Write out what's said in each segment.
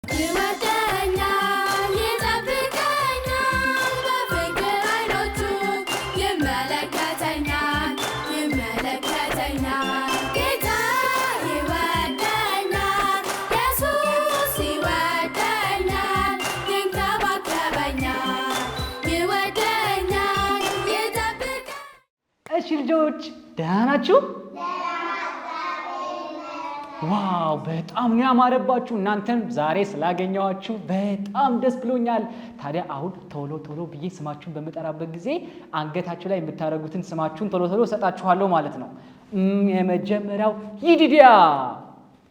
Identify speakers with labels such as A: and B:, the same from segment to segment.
A: ይወደኛል፣ ይጠብቀኛል፣ በፍቅር ዓይኖቹ ይመለከተኛል፣ ይመለከተኛል። ጌታ ይወደኛል፣ ኢየሱስ ይወደኛል፣ ይንከባከበኛል፣ ይወደኛል፣ ይጠብቀኛል።
B: እሺ ልጆች፣ ደህና ናችሁ? Wow፣ በጣም ነው ያማረባችሁ። እናንተም ዛሬ ስላገኘኋችሁ በጣም ደስ ብሎኛል። ታዲያ አሁን ቶሎ ቶሎ ብዬ ስማችሁን በምጠራበት ጊዜ አንገታችሁ ላይ የምታደርጉትን ስማችሁን ቶሎ ቶሎ እሰጣችኋለሁ ማለት ነው። የመጀመሪያው ይዲዲያ።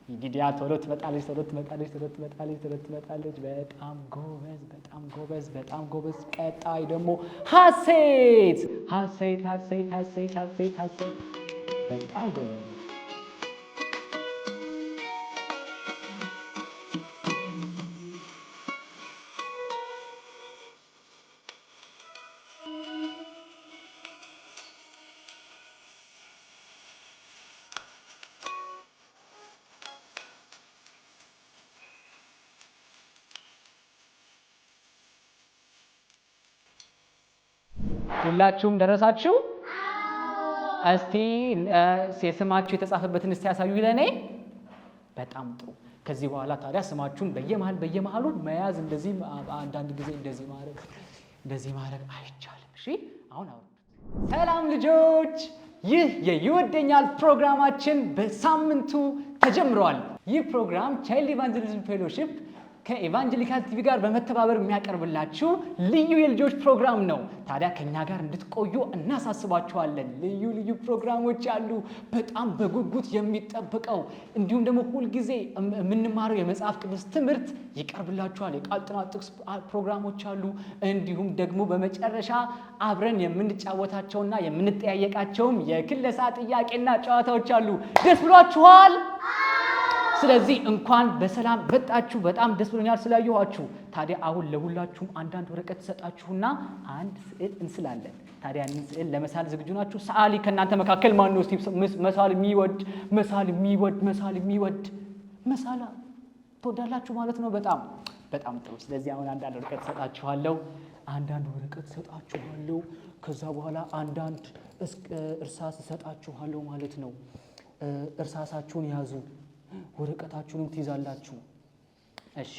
B: ይዲዲያ ቶሎ ትመጣለች፣ ቶሎ ትመጣለች፣ ቶሎ ትመጣለች፣ ቶሎ ትመጣለች። በጣም ጎበዝ፣ በጣም ጎበዝ፣ በጣም ጎበዝ። ቀጣይ ደግሞ ሀሴት፣ ሀሴት፣ ሀሴት፣ ሀሴት፣ ሀሴት፣ ሀሴት። በጣም ጎበዝ። ሁላችሁም ደረሳችሁ? እስቲ የስማችሁ የተጻፈበትን እስቲ ያሳዩ ለእኔ። በጣም ጥሩ። ከዚህ በኋላ ታዲያ ስማችሁን በየመሀል በየመሀሉ መያዝ እንደዚህ አንዳንድ ጊዜ እንደዚህ ማድረግ፣ እንደዚህ ማድረግ አይቻልም። እሺ፣ አሁን አውርዱት። ሰላም ልጆች፣ ይህ የይወደኛል ፕሮግራማችን በሳምንቱ ተጀምሯል። ይህ ፕሮግራም Child Evangelism Fellowship ከ Evangelical TV ጋር በመተባበር የሚያቀርብላችሁ ልዩ የልጆች ፕሮግራም ነው። ታዲያ ከኛ ጋር እንድትቆዩ እናሳስባችኋለን። ልዩ ልዩ ፕሮግራሞች አሉ፣ በጣም በጉጉት የሚጠበቀው፣ እንዲሁም ደግሞ ሁልጊዜ የምንማረው የመጽሐፍ ቅዱስ ትምህርት ይቀርብላችኋል። የቃል ጥናት ጥቅስ ፕሮግራሞች አሉ። እንዲሁም ደግሞ በመጨረሻ አብረን የምንጫወታቸውና የምንጠያየቃቸውም የክለሳ ጥያቄና ጨዋታዎች አሉ። ደስ ብሏችኋል? ስለዚህ እንኳን በሰላም መጣችሁ። በጣም ደስ ብሎኛል ስላየኋችሁ። ታዲያ አሁን ለሁላችሁም አንዳንድ ወረቀት ሰጣችሁና አንድ ስዕል እንስላለን። ታዲያ ያንን ስዕል ለመሳል ዝግጁ ናችሁ? ሰዓሊ ከእናንተ መካከል ማን ነው? እስቲ መሳል የሚወድ፣ መሳል የሚወድ፣ መሳል የሚወድ? መሳል ትወዳላችሁ ማለት ነው። በጣም በጣም ጥሩ። ስለዚህ አሁን አንዳንድ ወረቀት ሰጣችኋለሁ። አንዳንድ ወረቀት ሰጣችኋለሁ። ከዛ በኋላ አንዳንድ እርሳስ እሰጣችኋለሁ ማለት ነው። እርሳሳችሁን ያዙ፣ ወረቀታችሁንም ትይዛላችሁ። እሺ፣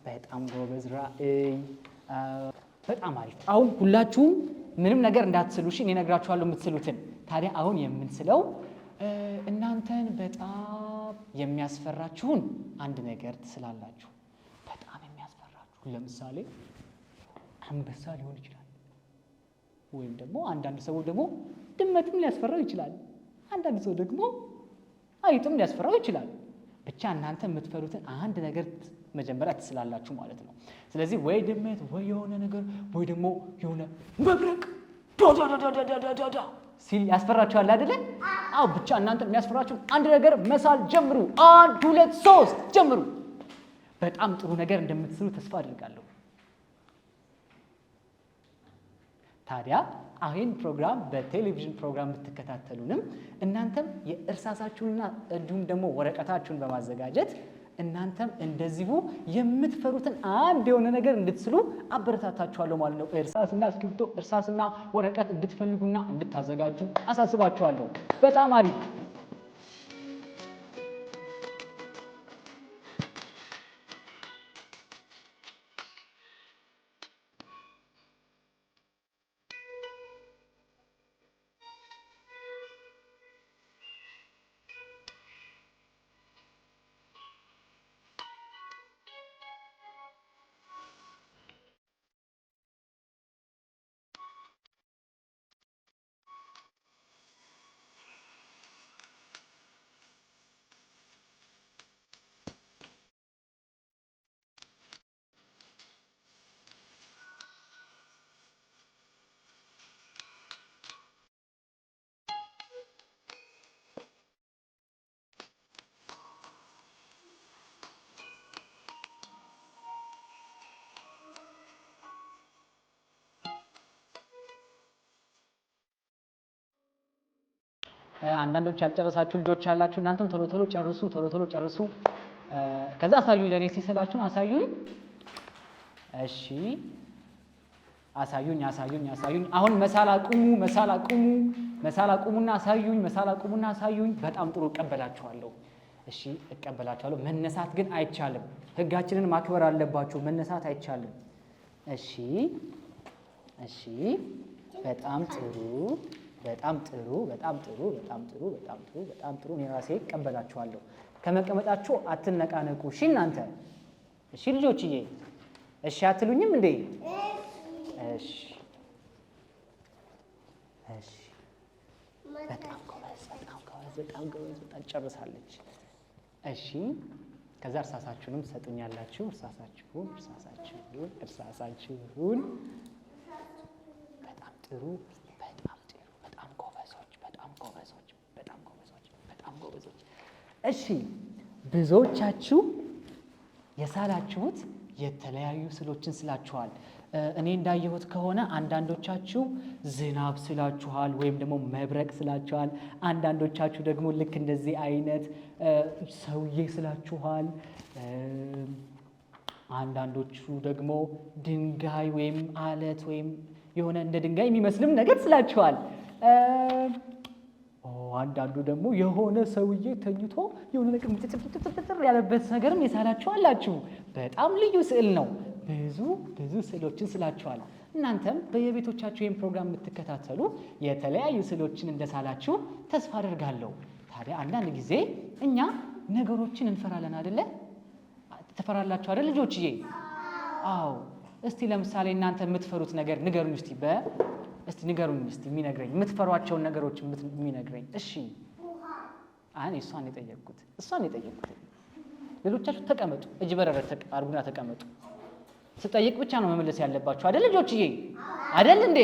B: በጣም ጎበዝ ራእይ፣ በጣም አሪፍ። አሁን ሁላችሁም ምንም ነገር እንዳትስሉ እሺ፣ እኔ እነግራችኋለሁ የምትስሉትን። ታዲያ አሁን የምንስለው እናንተን በጣም የሚያስፈራችሁን አንድ ነገር ትስላላችሁ። በጣም የሚያስፈራችሁ ለምሳሌ አንበሳ ሊሆን ይችላል። ወይም ደግሞ አንዳንድ ሰው ደግሞ ድመትም ሊያስፈራው ይችላል። አንዳንድ ሰው ደግሞ አይጥም ሊያስፈራው ይችላል። ብቻ እናንተ የምትፈሩትን አንድ ነገር መጀመሪያ ትስላላችሁ ማለት ነው። ስለዚህ ወይ ድመት ወይ የሆነ ነገር ወይ ደግሞ የሆነ መብረቅ ዳዳዳዳዳዳዳ ሲል ያስፈራችኋል አይደለ? አዎ። ብቻ እናንተ የሚያስፈራችሁ አንድ ነገር መሳል ጀምሩ። 1፣ 2፣ 3 ጀምሩ። በጣም ጥሩ ነገር እንደምትስሉ ተስፋ አድርጋለሁ። ታዲያ ይህን ፕሮግራም በቴሌቪዥን ፕሮግራም የምትከታተሉንም እናንተም የእርሳሳችሁንና እንዲሁም ደግሞ ወረቀታችሁን በማዘጋጀት እናንተም እንደዚሁ የምትፈሩትን አንድ የሆነ ነገር እንድትስሉ አበረታታችኋለሁ ማለት ነው። እርሳስና እስክሪብቶ፣ እርሳስና ወረቀት እንድትፈልጉና እንድታዘጋጁ አሳስባችኋለሁ። በጣም አሪፍ። አንዳንዶች ያልጨረሳችሁ ልጆች ያላችሁ እናንተም ቶሎ ቶሎ ጨርሱ፣ ቶሎ ቶሎ ጨርሱ። ከዛ አሳዩኝ፣ ለእኔ ሲስላችሁን አሳዩኝ። እሺ አሳዩኝ፣ አሳዩኝ፣ አሳዩኝ። አሁን መሳል አቁሙ፣ መሳል አቁሙ፣ መሳል አቁሙና አሳዩኝ፣ መሳል አቁሙና አሳዩኝ። በጣም ጥሩ፣ እቀበላችኋለሁ። እሺ እቀበላችኋለሁ። መነሳት ግን አይቻልም። ሕጋችንን ማክበር አለባችሁ። መነሳት አይቻልም። እሺ፣ እሺ፣ በጣም ጥሩ፣ በጣም ጥሩ፣ በጣም ጥሩ፣ በጣም ጥሩ፣ በጣም ጥሩ፣ በጣም ጥሩ። እኔ ራሴ እቀበላችኋለሁ። ከመቀመጣችሁ አትነቃነቁ። እሺ እናንተ፣ እሺ ልጆችዬ፣ እሺ አትሉኝም እንዴ? እሺ፣ እሺ። በጣም ጎበዝ፣ በጣም ጎበዝ፣ በጣም ጎበዝ። በጣም ጨርሳለች። እሺ ከዛ እርሳሳችሁንም ትሰጡኛላችሁ። እርሳሳችሁን፣ እርሳሳችሁን፣ እርሳሳችሁን። በጣም ጥሩ፣ በጣም ጥሩ፣ በጣም ጎበዞች፣ በጣም ጎበዞች፣ በጣም ጎበዞች፣ በጣም ጎበዞች። እሺ ብዙዎቻችሁ የሳላችሁት የተለያዩ ስዕሎችን ስላችኋል። እኔ እንዳየሁት ከሆነ አንዳንዶቻችሁ ዝናብ ስላችኋል፣ ወይም ደግሞ መብረቅ ስላችኋል። አንዳንዶቻችሁ ደግሞ ልክ እንደዚህ አይነት ሰውዬ ስላችኋል። አንዳንዶቹ ደግሞ ድንጋይ ወይም አለት ወይም የሆነ እንደ ድንጋይ የሚመስልም ነገር ስላችኋል። አንዳንዱ ደግሞ የሆነ ሰውዬ ተኝቶ የሆነ ነገር ምጥጥጥጥጥር ያለበት ነገርም የሳላችሁ አላችሁ። በጣም ልዩ ስዕል ነው። ብዙ ብዙ ስዕሎችን ስላችኋል። እናንተም በየቤቶቻችሁ ይህን ፕሮግራም የምትከታተሉ የተለያዩ ስዕሎችን እንደሳላችሁ ተስፋ አደርጋለሁ። ታዲያ አንዳንድ ጊዜ እኛ ነገሮችን እንፈራለን አይደለ? ትፈራላችሁ አይደል ልጆችዬ? አዎ። እስቲ ለምሳሌ እናንተ የምትፈሩት ነገር ንገሩኝ እስቲ እስቲ ንገሩኝ እስቲ የሚነግረኝ የምትፈሯቸውን ነገሮች የሚነግረኝ። እሺ አይ እሷን የጠየቅኩት እሷን የጠየቅኩት። ሌሎቻችሁ ተቀመጡ፣ እጅ በረረ አድርጉና ተቀመጡ። ስጠይቅ ብቻ ነው መመለስ ያለባችሁ አይደል ልጆችዬ? አይደል እንዴ?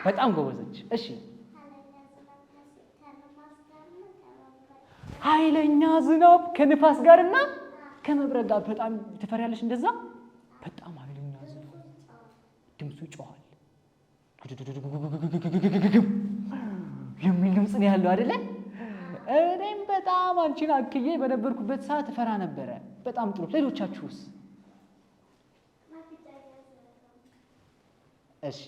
B: በጣም ጎበዞች። እሺ ኃይለኛ ዝናብ ከንፋስ ጋርና ከመብረቅ ጋር በጣም ትፈሪያለሽ? እንደዛ በጣም ኃይለኛ ዝናብ ድምፁ ይጮሃል የሚል ድምፅ ነው ያለው አይደለ? እኔም በጣም አንቺን አክዬ በነበርኩበት ሰዓት እፈራ ነበረ። በጣም ጥሩ። ሌሎቻችሁስ? እሺ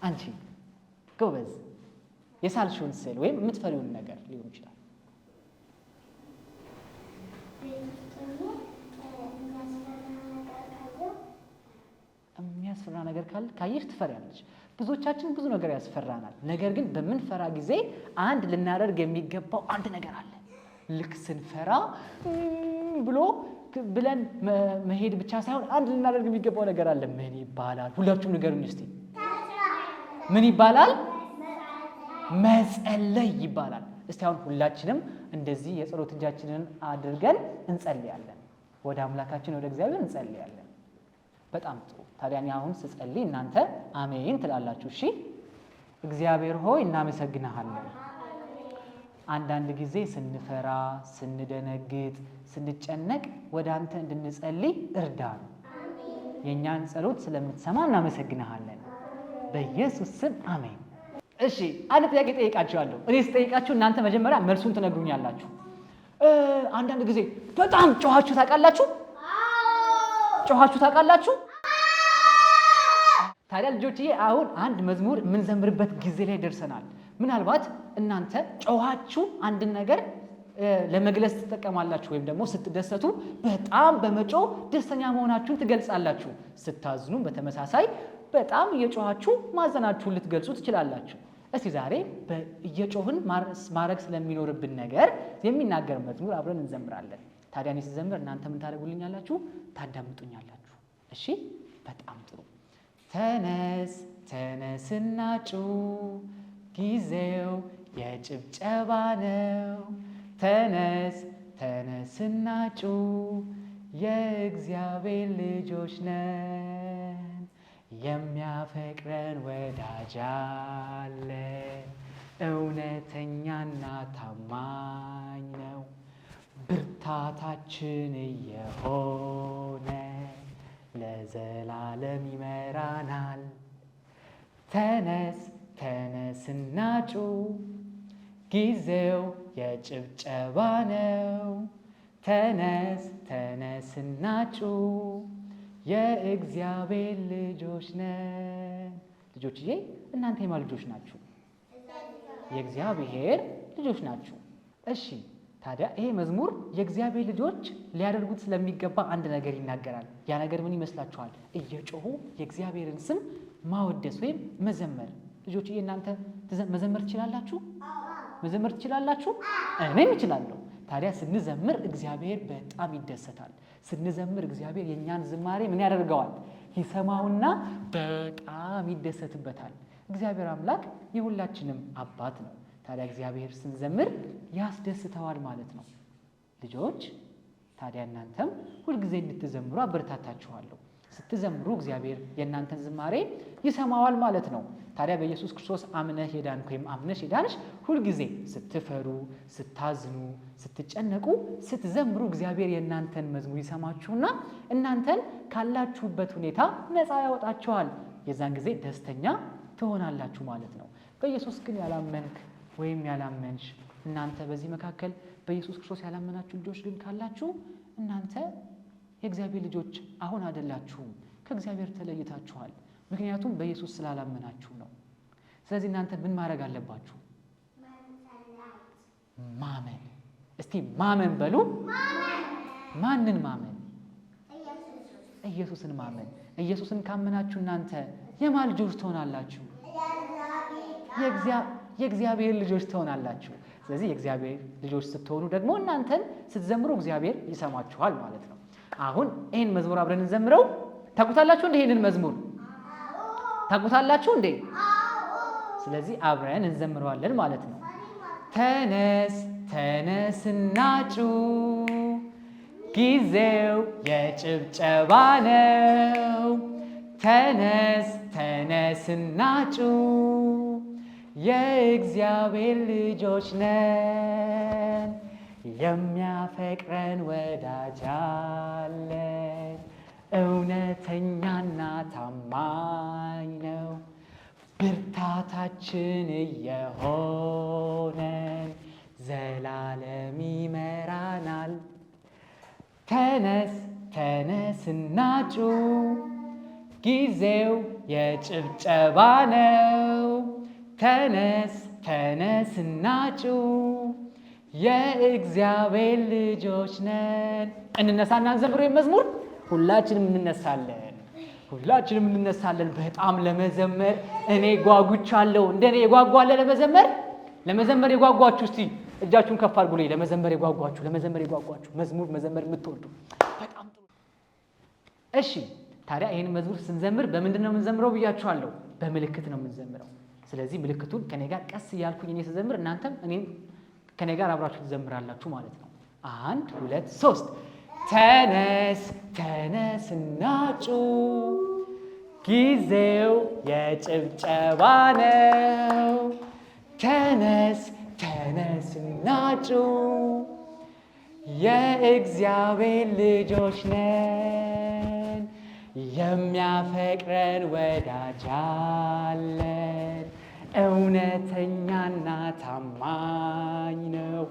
B: አንቺ ጎበዝ፣ የሳልሽውን ስዕል ወይም የምትፈሪውን ነገር ሊሆን ይችላል። የሚያስፈራ ነገር ካለ ካየሽ ትፈሪያለሽ። ብዙዎቻችን ብዙ ነገር ያስፈራናል። ነገር ግን በምንፈራ ጊዜ አንድ ልናደርግ የሚገባው አንድ ነገር አለ። ልክ ስንፈራ ብሎ ብለን መሄድ ብቻ ሳይሆን አንድ ልናደርግ የሚገባው ነገር አለ። ምን ይባላል? ሁላችሁም ንገሩኝ እስቲ። ምን ይባላል? መጸለይ ይባላል። እስቲ አሁን ሁላችንም እንደዚህ የጸሎት እጃችንን አድርገን እንጸልያለን። ወደ አምላካችን ወደ እግዚአብሔር እንጸልያለን። በጣም ጥሩ። ታዲያ እኔ አሁን ስጸልይ እናንተ አሜን ትላላችሁ። እሺ። እግዚአብሔር ሆይ እናመሰግንሃለን። አንዳንድ ጊዜ ስንፈራ፣ ስንደነግጥ፣ ስንጨነቅ ወደ አንተ እንድንጸልይ እርዳን። የእኛን ጸሎት ስለምትሰማ እናመሰግንሃለን። በኢየሱስ ስም አሜን። እሺ አንድ ጥያቄ ጠይቃችኋለሁ። እኔ ስጠይቃችሁ እናንተ መጀመሪያ መልሱን ትነግሩኛላችሁ። አንዳንድ ጊዜ በጣም ጮኻችሁ ታውቃላችሁ? ጮኻችሁ ታውቃላችሁ? ታዲያ ልጆችዬ አሁን አንድ መዝሙር የምንዘምርበት ጊዜ ላይ ደርሰናል። ምናልባት እናንተ ጮኻችሁ አንድን ነገር ለመግለጽ ትጠቀማላችሁ፣ ወይም ደግሞ ስትደሰቱ በጣም በመጮህ ደስተኛ መሆናችሁን ትገልጻላችሁ። ስታዝኑ በተመሳሳይ በጣም እየጮኻችሁ ማዘናችሁን ልትገልጹ ትችላላችሁ። እስቲ ዛሬ እየጮህን ማድረግ ስለሚኖርብን ነገር የሚናገር መዝሙር አብረን እንዘምራለን። ታዲያ እኔ ስዘምር እናንተ ምን ታደርጉልኛላችሁ? ታዳምጡኛላችሁ። እሺ፣ በጣም ጥሩ። ተነስ ተነስና ጩህ፣ ጊዜው የጭብጨባ ነው። ተነስ ተነስና ጩህ፣ የእግዚአብሔር ልጆች ነን። የሚያፈቅረን ወዳጅ አለ፣ እውነተኛና ታማኝ ነው። ብርታታችን እየሆነ ለዘላለም ይመራናል። ተነስ ተነስና ጩህ፣ ጊዜው የጭብጨባ ነው። ተነስ ተነስና ጩህ የእግዚአብሔር ልጆች ነን። ልጆችዬ እናንተ የማን ልጆች ናችሁ? የእግዚአብሔር ልጆች ናችሁ። እሺ ታዲያ ይሄ መዝሙር የእግዚአብሔር ልጆች ሊያደርጉት ስለሚገባ አንድ ነገር ይናገራል። ያ ነገር ምን ይመስላችኋል? እየጮሁ የእግዚአብሔርን ስም ማወደስ ወይም መዘመር። ልጆችዬ እናንተ መዘመር ትችላላችሁ? መዘመር ትችላላችሁ? እኔም እችላለሁ። ታዲያ ስንዘምር እግዚአብሔር በጣም ይደሰታል። ስንዘምር እግዚአብሔር የእኛን ዝማሬ ምን ያደርገዋል? ይሰማውና በጣም ይደሰትበታል። እግዚአብሔር አምላክ የሁላችንም አባት ነው። ታዲያ እግዚአብሔር ስንዘምር ያስደስተዋል ማለት ነው። ልጆች ታዲያ እናንተም ሁልጊዜ እንድትዘምሩ አበረታታችኋለሁ። ስትዘምሩ እግዚአብሔር የእናንተን ዝማሬ ይሰማዋል ማለት ነው። ታዲያ በኢየሱስ ክርስቶስ አምነህ የዳንክ ወይም አምነሽ የዳንሽ ሁልጊዜ ስትፈሩ፣ ስታዝኑ፣ ስትጨነቁ ስትዘምሩ እግዚአብሔር የእናንተን መዝሙር ይሰማችሁና እናንተን ካላችሁበት ሁኔታ ነፃ ያወጣችኋል። የዛን ጊዜ ደስተኛ ትሆናላችሁ ማለት ነው። በኢየሱስ ግን ያላመንክ ወይም ያላመንሽ እናንተ በዚህ መካከል በኢየሱስ ክርስቶስ ያላመናችሁ ልጆች ግን ካላችሁ እናንተ የእግዚአብሔር ልጆች አሁን አይደላችሁም፣ ከእግዚአብሔር ተለይታችኋል። ምክንያቱም በኢየሱስ ስላላመናችሁ ነው። ስለዚህ እናንተ ምን ማድረግ አለባችሁ? ማመን። እስቲ ማመን በሉ። ማንን ማመን? ኢየሱስን ማመን። ኢየሱስን ካመናችሁ እናንተ የማን ልጆች ትሆናላችሁ? የእግዚአብሔር ልጆች ትሆናላችሁ። ስለዚህ የእግዚአብሔር ልጆች ስትሆኑ ደግሞ እናንተን ስትዘምሩ እግዚአብሔር ይሰማችኋል ማለት ነው። አሁን ይህን መዝሙር አብረን እንዘምረው። ታውቁታላችሁ እንዴ? ይህንን መዝሙር ታውቁታላችሁ እንዴ? ስለዚህ አብረን እንዘምረዋለን ማለት ነው። ተነስ ተነስና ጩህ፣ ጊዜው የጭብጨባ ነው። ተነስ ተነስና ጩህ፣ የእግዚአብሔር ልጆች ነን። የሚያፈቅረን ወዳጅ አለን፣ እውነተኛና ታማኝ ነው። ብርታታችን እየሆነን ዘላለም ይመራናል። ተነስ ተነስና ጩህ፣ ጊዜው የጭብጨባ ነው። ተነስ ተነስና ጩህ፣ የእግዚአብሔር ልጆች ነን። እንነሳና እንዘምር መዝሙር። ሁላችንም እንነሳለን። ሁላችንም እንነሳለን። በጣም ለመዘመር እኔ ጓጉቻለሁ። እንደኔ የጓጓለ ለመዘመር ለመዘመር የጓጓችሁ እስቲ እጃችሁን ከፍ አድርጉልኝ። ለመዘመር የጓጓችሁ ለመዘመር የጓጓችሁ መዝሙር መዘመር የምትወዱ በጣም ጥሩ። እሺ ታዲያ ይህን መዝሙር ስንዘምር በምንድን ነው የምንዘምረው ብያችኋለሁ። በምልክት ነው የምንዘምረው። ስለዚህ ምልክቱን ከኔ ጋር ቀስ እያልኩኝ እኔ ስዘምር እናንተም እኔም ከኔ ጋር አብራችሁ ትዘምራላችሁ ማለት ነው። 1 2 3 ተነስ ተነስና ጩህ፣ ጊዜው የጭብጨባ ነው። ተነስ ተነስና ጩህ፣ የእግዚአብሔር ልጆች ነን። የሚያፈቅረን ወዳጅ አለን፣ እውነተኛና ታማኝ ነው።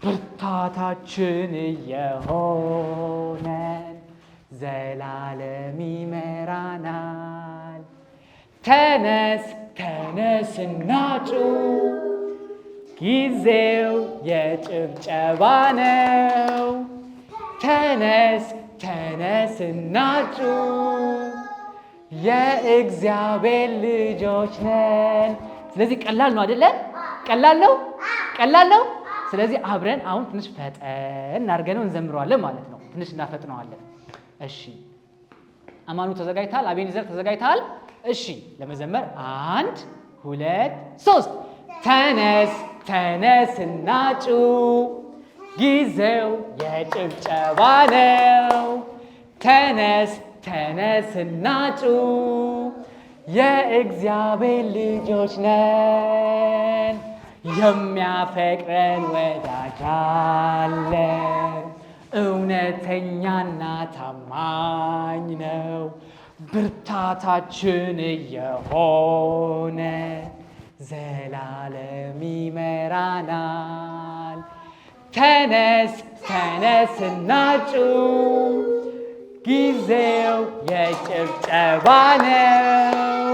B: ብርታታችን እየሆነን ዘላለም ይመራናል። ተነስ ተነስና ጩህ፣ ጊዜው የጭብጨባ ነው። ተነስ ተነስና ጩህ፣ የእግዚአብሔር ልጆች ነን። ስለዚህ ቀላል ነው አይደለ? ቀላል ነው፣ ቀላል ነው። ስለዚህ አብረን አሁን ትንሽ ፈጠን አድርገነው እንዘምረዋለን ማለት ነው። ትንሽ እናፈጥነዋለን። እሺ አማኑ ተዘጋጅተሃል? አቤኔዘር ተዘጋጅተሃል? እሺ ለመዘመር 1 2 3 ተነስ ተነስና ጩህ፣ ጊዜው የጭብጨባ ነው። ተነስ ተነስና ጩህ፣ የእግዚአብሔር ልጆች ነን። የሚያፈቅረን ወዳጅ አለን፣ እውነተኛና ታማኝ ነው። ብርታታችን እየሆነ ዘላለም ይመራናል። ተነስ ተነስና ጩኽ፣ ጊዜው የጭብጨባ ነው።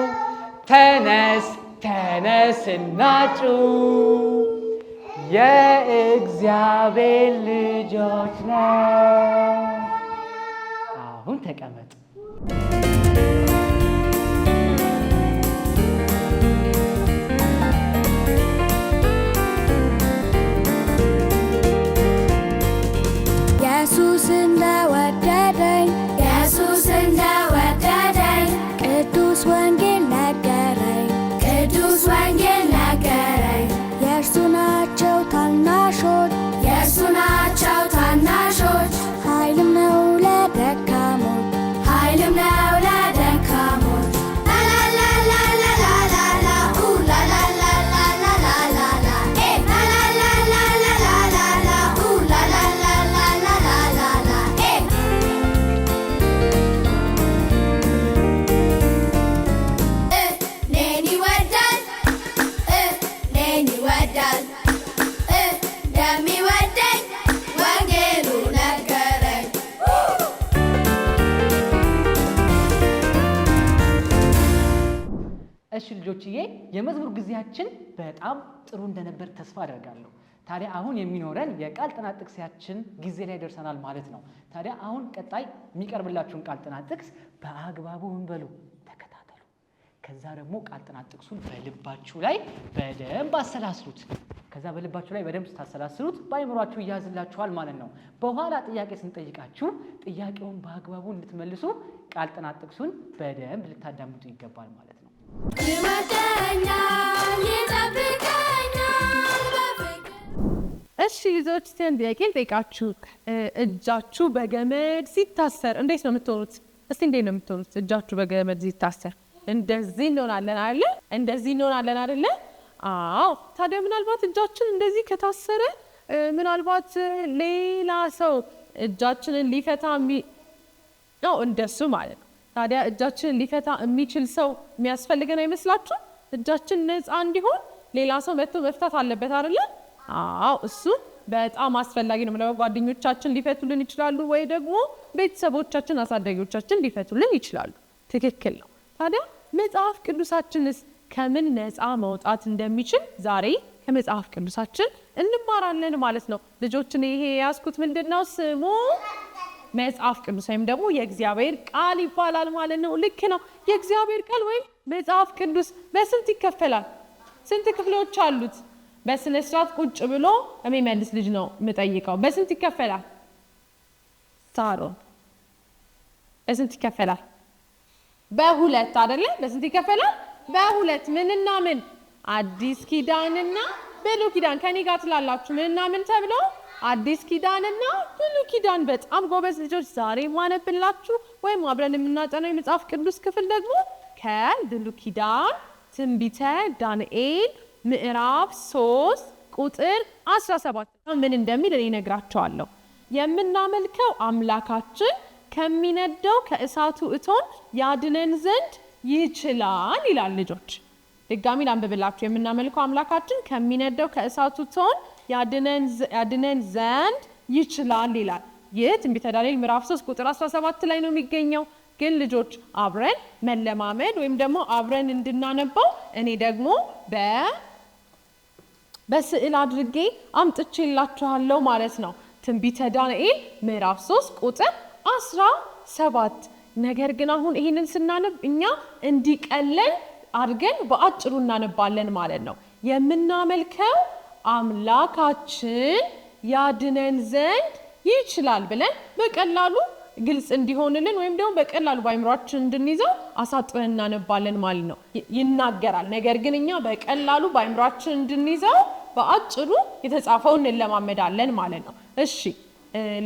B: ተነስ ተነስና ጩኽ፣ የእግዚአብሔር ልጆች ነው። አሁን ተቀመጡ።
A: ኢየሱስ እንደወደደኝ፣ ኢየሱስ እንደወደደኝ፣ ቅዱስ ወንጌል ነገረኝ፣ ቅዱስ ወንጌል ነገረኝ። የእርሱ ናቸው ታናሾች፣ የእርሱ ናቸው ታናሾች፣ ኃይልም ነው ለደካሞች፣ ኃይልም ነው ለደካሞች። ላላላላላላላ ኡ ላላላላላላላ ኤ ላላላላላላላ ኡ ላላላላላላላ ኤ። እኔን ይወዳል፣ እኔን ይወዳል፣ እንደሚወደኝ ወንጌሉ ነገረኝ።
B: እሺ ልጆችዬ፣ የመዝሙር ጊዜያችን በጣም ጥሩ እንደነበር ተስፋ አደርጋለሁ። ታዲያ አሁን የሚኖረን የቃል ጥናት ጥቅሳችን ጊዜ ላይ ደርሰናል ማለት ነው። ታዲያ አሁን ቀጣይ የሚቀርብላችሁን ቃል ጥናት ጥቅስ በአግባቡ ምን በሉ ተከታተሉ። ከዛ ደግሞ ቃል ጥናት ጥቅሱን በልባችሁ ላይ በደንብ አሰላስሉት። ከዛ በልባችሁ ላይ በደንብ ስታሰላስሉት በአይምሯችሁ ይያዝላችኋል ማለት ነው። በኋላ ጥያቄ ስንጠይቃችሁ ጥያቄውን በአግባቡ እንድትመልሱ ቃል ጥናት ጥቅሱን በደንብ ልታዳምጡ ይገባል ማለት ነው።
A: ይወደኛል፣ ይጠብቀኛል በፍቅር።
C: እሺ ልጆች፣ እስቲ አንድ ጥያቄ ልጠይቃችሁ። እጃችሁ በገመድ ሲታሰር እንዴት ነው የምትሆኑት? እስቲ እንዴት ነው የምትሆኑት? እጃችሁ በገመድ ሲታሰር እንደዚህ እንሆናለን አይደለ? እንደዚህ እንሆናለን አይደለ? አዎ። ታዲያ ምናልባት እጃችን እንደዚህ ከታሰረ ምናልባት ሌላ ሰው እጃችንን ሊፈታ ነው እንደሱ ማለት ነው። ታዲያ እጃችንን ሊፈታ የሚችል ሰው የሚያስፈልገን አይመስላችሁም? እጃችን ነፃ እንዲሆን ሌላ ሰው መጥቶ መፍታት አለበት አይደለ? አዎ፣ እሱ በጣም አስፈላጊ ነው። ምናልባት ጓደኞቻችን ሊፈቱልን ይችላሉ፣ ወይ ደግሞ ቤተሰቦቻችን፣ አሳዳጊዎቻችን ሊፈቱልን ይችላሉ። ትክክል ነው። ታዲያ መጽሐፍ ቅዱሳችንስ ከምን ነፃ መውጣት እንደሚችል ዛሬ ከመጽሐፍ ቅዱሳችን እንማራለን ማለት ነው። ልጆችን ይሄ የያዝኩት ምንድን ነው ስሙ? መጽሐፍ ቅዱስ ወይም ደግሞ የእግዚአብሔር ቃል ይባላል ማለት ነው። ልክ ነው። የእግዚአብሔር ቃል ወይም መጽሐፍ ቅዱስ በስንት ይከፈላል? ስንት ክፍሎች አሉት? በስነ ስርዓት ቁጭ ብሎ የሚመልስ ልጅ ነው የምጠይቀው። በስንት ይከፈላል? ሳሮን፣ በስንት ይከፈላል? በሁለት አይደለ? በስንት ይከፈላል? በሁለት። ምንና ምን? አዲስ ኪዳንና ብሉይ ኪዳን። ከኔ ጋር ትላላችሁ። ምንና ምን ተብሎ? አዲስ ኪዳንና ብሉይ ኪዳን። በጣም ጎበዝ ልጆች። ዛሬ ማነብላችሁ ወይም አብረን የምናጠናው የመጽሐፍ ቅዱስ ክፍል ደግሞ ከብሉይ ኪዳን ትንቢተ ዳንኤል ምዕራፍ 3 ቁጥር 17 ምን እንደሚል እኔ እነግራቸዋለሁ። የምናመልከው አምላካችን ከሚነደው ከእሳቱ እቶን ያድነን ዘንድ ይችላል ይላል። ልጆች፣ ድጋሚ ላንብብላችሁ። የምናመልከው አምላካችን ከሚነደው ከእሳቱ እቶን ያድነን ዘንድ ይችላል ይላል። ይህ ትንቢተ ዳንኤል ምዕራፍ 3 ቁጥር 17 ላይ ነው የሚገኘው። ግን ልጆች፣ አብረን መለማመድ ወይም ደግሞ አብረን እንድናነባው እኔ ደግሞ በስዕል አድርጌ አምጥቼላችኋለሁ ማለት ነው። ትንቢተ ዳንኤል ምዕራፍ 3 ቁጥር 17። ነገር ግን አሁን ይህንን ስናነብ እኛ እንዲቀለን አድርገን በአጭሩ እናነባለን ማለት ነው። የምናመልከው አምላካችን ያድነን ዘንድ ይችላል ብለን በቀላሉ ግልጽ እንዲሆንልን ወይም ደግሞ በቀላሉ በአይምሯችን እንድንይዘው አሳጥረን እናነባለን ማለት ነው። ይናገራል። ነገር ግን እኛ በቀላሉ በአይምሯችን እንድንይዘው በአጭሩ የተጻፈውን እንለማመዳለን ማለት ነው። እሺ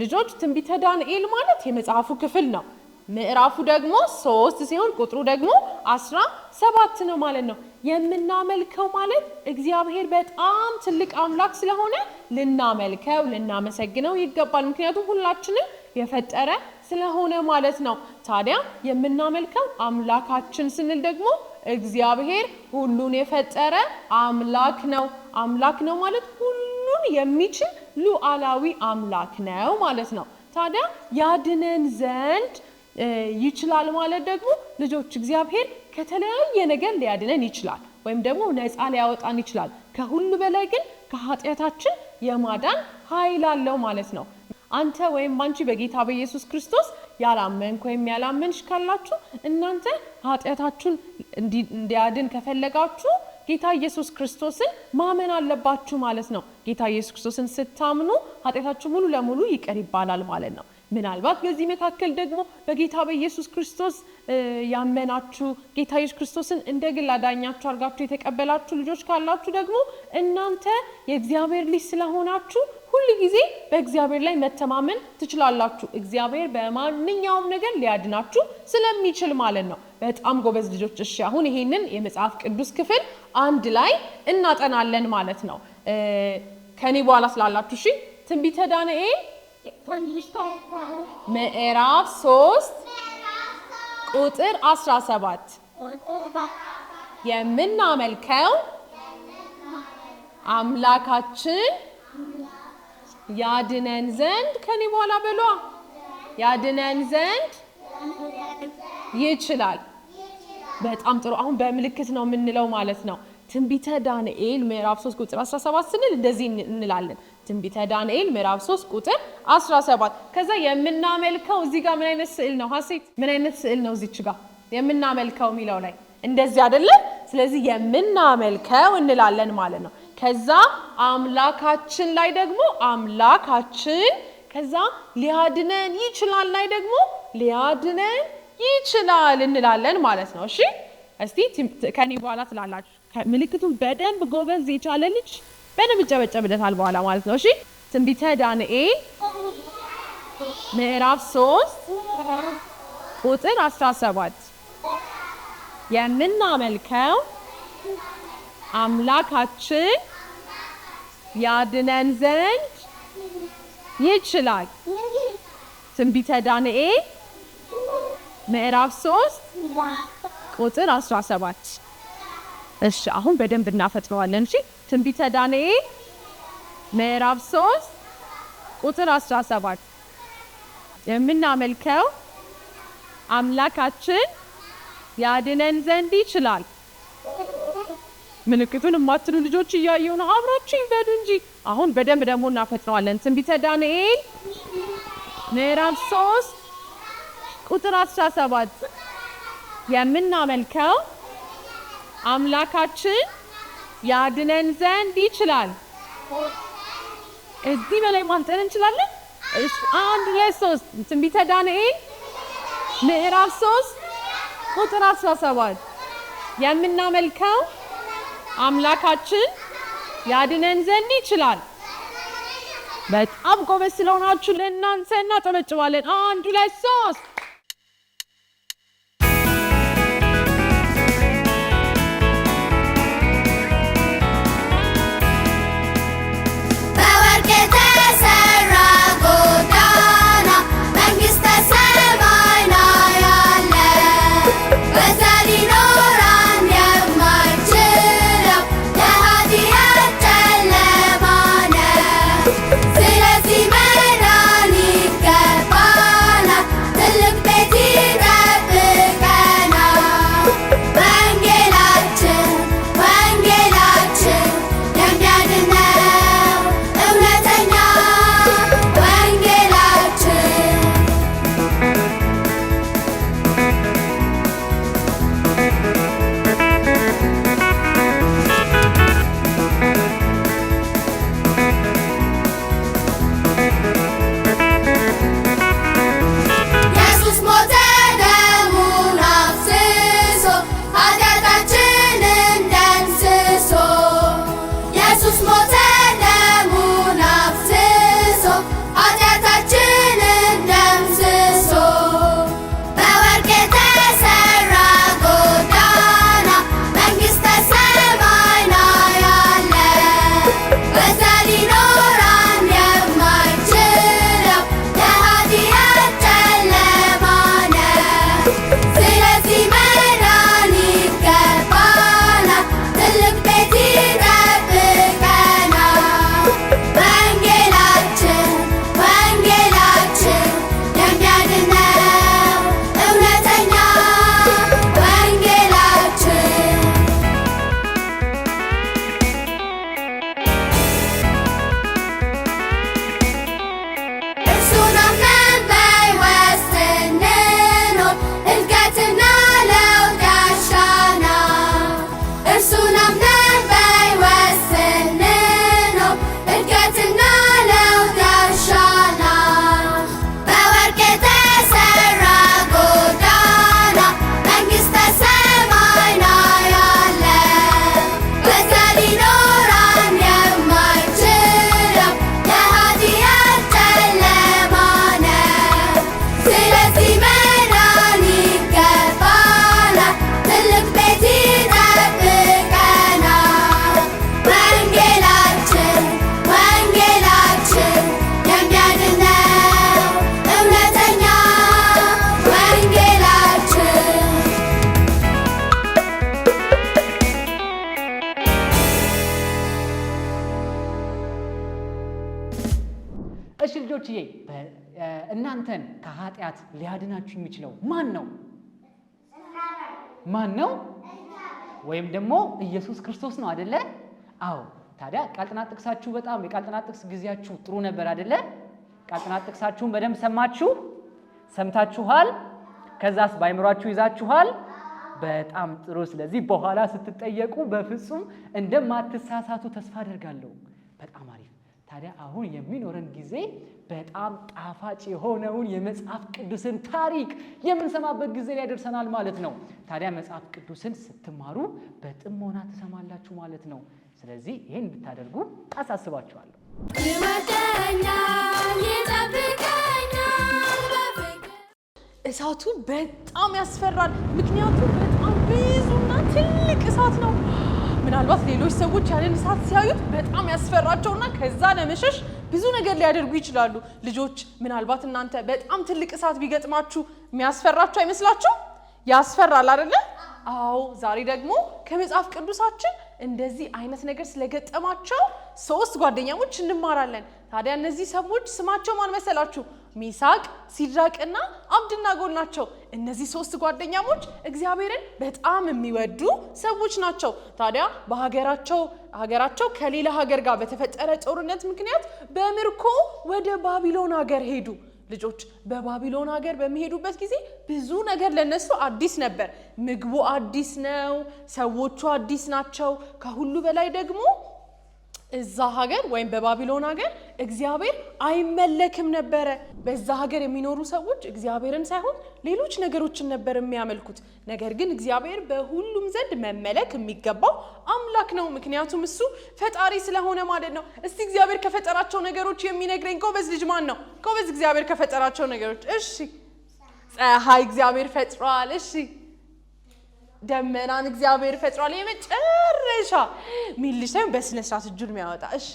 C: ልጆች፣ ትንቢተ ዳንኤል ማለት የመጽሐፉ ክፍል ነው። ምዕራፉ ደግሞ 3 ሲሆን ቁጥሩ ደግሞ 17 ነው ማለት ነው። የምናመልከው ማለት እግዚአብሔር በጣም ትልቅ አምላክ ስለሆነ ልናመልከው ልናመሰግነው ይገባል። ምክንያቱም ሁላችንም የፈጠረ ስለሆነ ማለት ነው። ታዲያ የምናመልከው አምላካችን ስንል ደግሞ እግዚአብሔር ሁሉን የፈጠረ አምላክ ነው። አምላክ ነው ማለት ሁሉን ሁሉን የሚችል ሉዓላዊ አምላክ ነው ማለት ነው። ታዲያ ያድነን ዘንድ ይችላል ማለት ደግሞ ልጆች እግዚአብሔር ከተለያየ ነገር ሊያድነን ይችላል፣ ወይም ደግሞ ነፃ ሊያወጣን ይችላል። ከሁሉ በላይ ግን ከኃጢአታችን የማዳን ኃይል አለው ማለት ነው። አንተ ወይም አንቺ በጌታ በኢየሱስ ክርስቶስ ያላመንክ ወይም ያላመንሽ ካላችሁ እናንተ ኃጢአታችሁን እንዲያድን ከፈለጋችሁ ጌታ ኢየሱስ ክርስቶስን ማመን አለባችሁ ማለት ነው። ጌታ ኢየሱስ ክርስቶስን ስታምኑ ኃጢአታችሁ ሙሉ ለሙሉ ይቅር ይባላል ማለት ነው። ምናልባት በዚህ መካከል ደግሞ በጌታ በኢየሱስ ክርስቶስ ያመናችሁ፣ ጌታ ኢየሱስ ክርስቶስን እንደ ግል አዳኛችሁ አድርጋችሁ የተቀበላችሁ ልጆች ካላችሁ ደግሞ እናንተ የእግዚአብሔር ልጅ ስለሆናችሁ ሁል ጊዜ በእግዚአብሔር ላይ መተማመን ትችላላችሁ። እግዚአብሔር በማንኛውም ነገር ሊያድናችሁ ስለሚችል ማለት ነው። በጣም ጎበዝ ልጆች። እሺ፣ አሁን ይሄንን የመጽሐፍ ቅዱስ ክፍል አንድ ላይ እናጠናለን ማለት ነው። ከኔ በኋላ ስላላችሁ እሺ። ትንቢተ ዳንኤል ምዕራፍ 3 ቁጥር 17፣ የምናመልከው አምላካችን ያድነን ዘንድ፣ ከኔ በኋላ በሏ፣ ያድነን ዘንድ ይችላል። በጣም ጥሩ። አሁን በምልክት ነው የምንለው ማለት ነው። ትንቢተ ዳንኤል ምዕራፍ 3 ቁጥር 17 ስንል እንደዚህ እንላለን። ትንቢተ ዳንኤል ምዕራፍ 3 ቁጥር 17። ከዛ የምናመልከው እዚህ ጋር ምን አይነት ስዕል ነው? ሀሴት፣ ምን አይነት ስዕል ነው እዚች ጋር የምናመልከው የሚለው ላይ? እንደዚህ አይደለም? ስለዚህ የምናመልከው እንላለን ማለት ነው። ከዛ አምላካችን ላይ ደግሞ አምላካችን፣ ከዛ ሊያድነን ይችላል ላይ ደግሞ ሊያድነን ይችላል እንላለን ማለት ነው። እሺ፣ እስቲ ከኔ በኋላ ትላላችሁ። ምልክቱን በደንብ ጎበዝ የቻለ ልጅ በደንብ ይጨበጨብለታል በኋላ ማለት ነው። እሺ፣ ትንቢተ ዳንኤል ምዕራፍ 3 ቁጥር 17፣ የምናመልከው አምላካችን ያድነን ዘንድ ይችላል። ትንቢተ ዳንኤል ምዕራፍ 3 ቁጥር 17። እሺ፣ አሁን በደንብ እናፈጥነዋለን። እሺ፣ ትንቢተ ዳንኤል ምዕራፍ 3 ቁጥር 17፣ የምናመልከው አምላካችን ያድነን ዘንድ ይችላል። ምልክቱን የማትሉ ልጆች እያየሁ ነው። አብራችሁ ይበሉ እንጂ። አሁን በደንብ ደግሞ እናፈጥነዋለን። ትንቢተ ዳንኤል ምዕራፍ 3 ቁጥር 17፣ የምናመልከው አምላካችን ያድነን ዘንድ ይችላል። እዚህ በላይ ማፍጠን እንችላለን? እሺ፣ አንድ፣ ሁለት፣ ሶስት። ትንቢተ ዳንኤል ምዕራፍ 3 ቁጥር 17፣ የምናመልከው አምላካችን ያድነን ዘንድ ይችላል። በጣም ጎበዝ ስለሆናችሁ ለእናንተ እናጨበጭባለን። አንድ፣ ሁለት፣ ሶስት።
A: በወርቅ የተሰራ ጎዳና መንግሥተ ሰማይ ያለ፣ በዛ ሊኖረን የማይችለው የኃጢአት ጨለማ ነው። ስለዚህ መዳን ይገባናል፣ ትልቅ
B: እናንተን ከኃጢአት ሊያድናችሁ የሚችለው ማን ነው? ማን ነው? ወይም ደግሞ ኢየሱስ ክርስቶስ ነው አደለ? አዎ። ታዲያ ቃል ጥናት ጥቅሳችሁ በጣም የቃል ጥናት ጥቅስ ጊዜያችሁ ጥሩ ነበር አደለ? ቃል ጥናት ጥቅሳችሁን በደንብ ሰማችሁ፣ ሰምታችኋል። ከዛስ በአይምሯችሁ ይዛችኋል። በጣም ጥሩ። ስለዚህ በኋላ ስትጠየቁ በፍጹም እንደማትሳሳቱ ተስፋ አደርጋለሁ። በጣም አሪፍ። ታዲያ አሁን የሚኖረን ጊዜ በጣም ጣፋጭ የሆነውን የመጽሐፍ ቅዱስን ታሪክ የምንሰማበት ጊዜ ላይ ደርሰናል ማለት ነው። ታዲያ መጽሐፍ ቅዱስን ስትማሩ በጥሞና ትሰማላችሁ ማለት ነው። ስለዚህ ይህን እንድታደርጉ አሳስባችኋለሁ።
A: ይወደኛል፣ ይጠብቀኛል በፍቅር።
C: እሳቱ በጣም ያስፈራል። ምክንያቱም በጣም ብዙና ትልቅ እሳት ነው። ምናልባት ሌሎች ሰዎች ያንን እሳት ሲያዩት በጣም ያስፈራቸውና ከዛ ለመሸሽ ብዙ ነገር ሊያደርጉ ይችላሉ። ልጆች፣ ምናልባት እናንተ በጣም ትልቅ እሳት ቢገጥማችሁ የሚያስፈራችሁ አይመስላችሁ? ያስፈራል አይደለ? አዎ። ዛሬ ደግሞ ከመጽሐፍ ቅዱሳችን እንደዚህ አይነት ነገር ስለገጠማቸው ሶስት ጓደኛሞች እንማራለን። ታዲያ እነዚህ ሰዎች ስማቸው ማን መሰላችሁ? ሚሳቅ፣ ሲድራቅና አብድናጎል ናቸው። እነዚህ ሶስት ጓደኛሞች እግዚአብሔርን በጣም የሚወዱ ሰዎች ናቸው። ታዲያ በሀገራቸው ሀገራቸው ከሌላ ሀገር ጋር በተፈጠረ ጦርነት ምክንያት በምርኮ ወደ ባቢሎን ሀገር ሄዱ። ልጆች፣ በባቢሎን ሀገር በሚሄዱበት ጊዜ ብዙ ነገር ለነሱ አዲስ ነበር። ምግቡ አዲስ ነው፣ ሰዎቹ አዲስ ናቸው። ከሁሉ በላይ ደግሞ እዛ ሀገር ወይም በባቢሎን ሀገር እግዚአብሔር አይመለክም ነበረ። በዛ ሀገር የሚኖሩ ሰዎች እግዚአብሔርን ሳይሆን ሌሎች ነገሮችን ነበር የሚያመልኩት። ነገር ግን እግዚአብሔር በሁሉም ዘንድ መመለክ የሚገባው አምላክ ነው። ምክንያቱም እሱ ፈጣሪ ስለሆነ ማለት ነው። እስቲ እግዚአብሔር ከፈጠራቸው ነገሮች የሚነግረኝ ጎበዝ ልጅ ማን ነው? ጎበዝ፣ እግዚአብሔር ከፈጠራቸው ነገሮች። እሺ፣ ፀሐይ እግዚአብሔር ፈጥሯል። እሺ፣ ደመናን እግዚአብሔር ፈጥሯል። የመጨረሻ ሚል ልጅ ሳይሆን በስነ ስርዓት እጁን የሚያወጣ። እሺ፣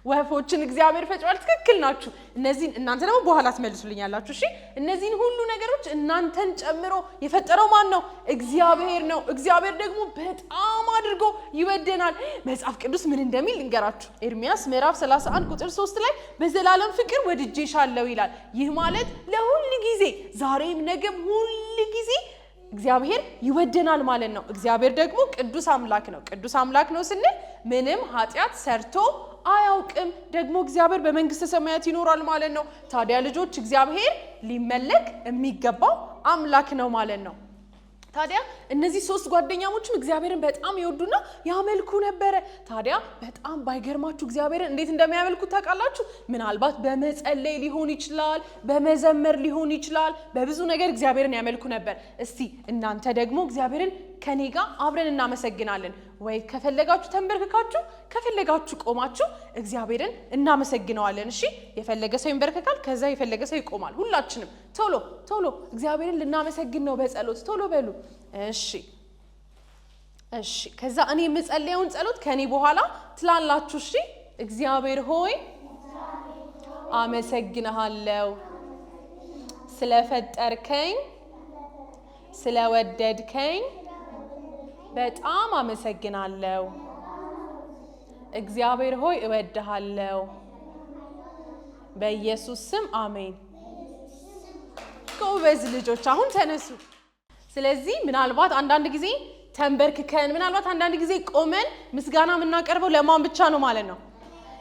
C: ወፎችን እግዚአብሔር ፈጥሯል። ትክክል ናችሁ። እነዚህን እናንተ ደግሞ በኋላ ትመልሱልኛላችሁ። እሺ፣ እነዚህን ሁሉ ነገሮች እናንተን ጨምሮ የፈጠረው ማን ነው? እግዚአብሔር ነው። እግዚአብሔር ደግሞ በጣም አድርጎ ይወደናል። መጽሐፍ ቅዱስ ምን እንደሚል ልንገራችሁ። ኤርሚያስ ምዕራፍ 31 ቁጥር 3 ላይ "በዘላለም ፍቅር ወድጄሻለሁ" ይላል። ይህ ማለት ለሁል ጊዜ፣ ዛሬም ነገም ሁል ጊዜ እግዚአብሔር ይወደናል ማለት ነው። እግዚአብሔር ደግሞ ቅዱስ አምላክ ነው። ቅዱስ አምላክ ነው ስንል ምንም ኃጢአት ሰርቶ አያውቅም። ደግሞ እግዚአብሔር በመንግስተ ሰማያት ይኖራል ማለት ነው። ታዲያ ልጆች፣ እግዚአብሔር ሊመለክ የሚገባው አምላክ ነው ማለት ነው። ታዲያ እነዚህ ሶስት ጓደኛሞችም እግዚአብሔርን በጣም ይወዱና ያመልኩ ነበረ። ታዲያ በጣም ባይገርማችሁ እግዚአብሔርን እንዴት እንደሚያመልኩ ታውቃላችሁ? ምናልባት በመጸለይ ሊሆን ይችላል፣ በመዘመር ሊሆን ይችላል። በብዙ ነገር እግዚአብሔርን ያመልኩ ነበር። እስቲ እናንተ ደግሞ እግዚአብሔርን ከኔ ጋር አብረን እናመሰግናለን ወይ? ከፈለጋችሁ ተንበርክካችሁ፣ ከፈለጋችሁ ቆማችሁ እግዚአብሔርን እናመሰግነዋለን። እሺ፣ የፈለገ ሰው ይንበረከካል፣ ከዛ የፈለገ ሰው ይቆማል። ሁላችንም ቶሎ ቶሎ እግዚአብሔርን ልናመሰግን ነው በጸሎት፣ ቶሎ በሉ። እሺ። ከዛ እኔ የምጸልየውን ጸሎት ከኔ በኋላ ትላላችሁ። እሺ፣ እግዚአብሔር ሆይ አመሰግንሃለሁ፣ ስለፈጠርከኝ፣ ስለወደድከኝ በጣም አመሰግናለሁ። እግዚአብሔር ሆይ እወድሃለሁ። በኢየሱስ ስም አሜን። ጎበዝ ልጆች፣ አሁን ተነሱ። ስለዚህ ምናልባት አንዳንድ ጊዜ ተንበርክከን፣ ምናልባት አንዳንድ ጊዜ ቆመን ምስጋና የምናቀርበው ለማን ብቻ ነው ማለት ነው?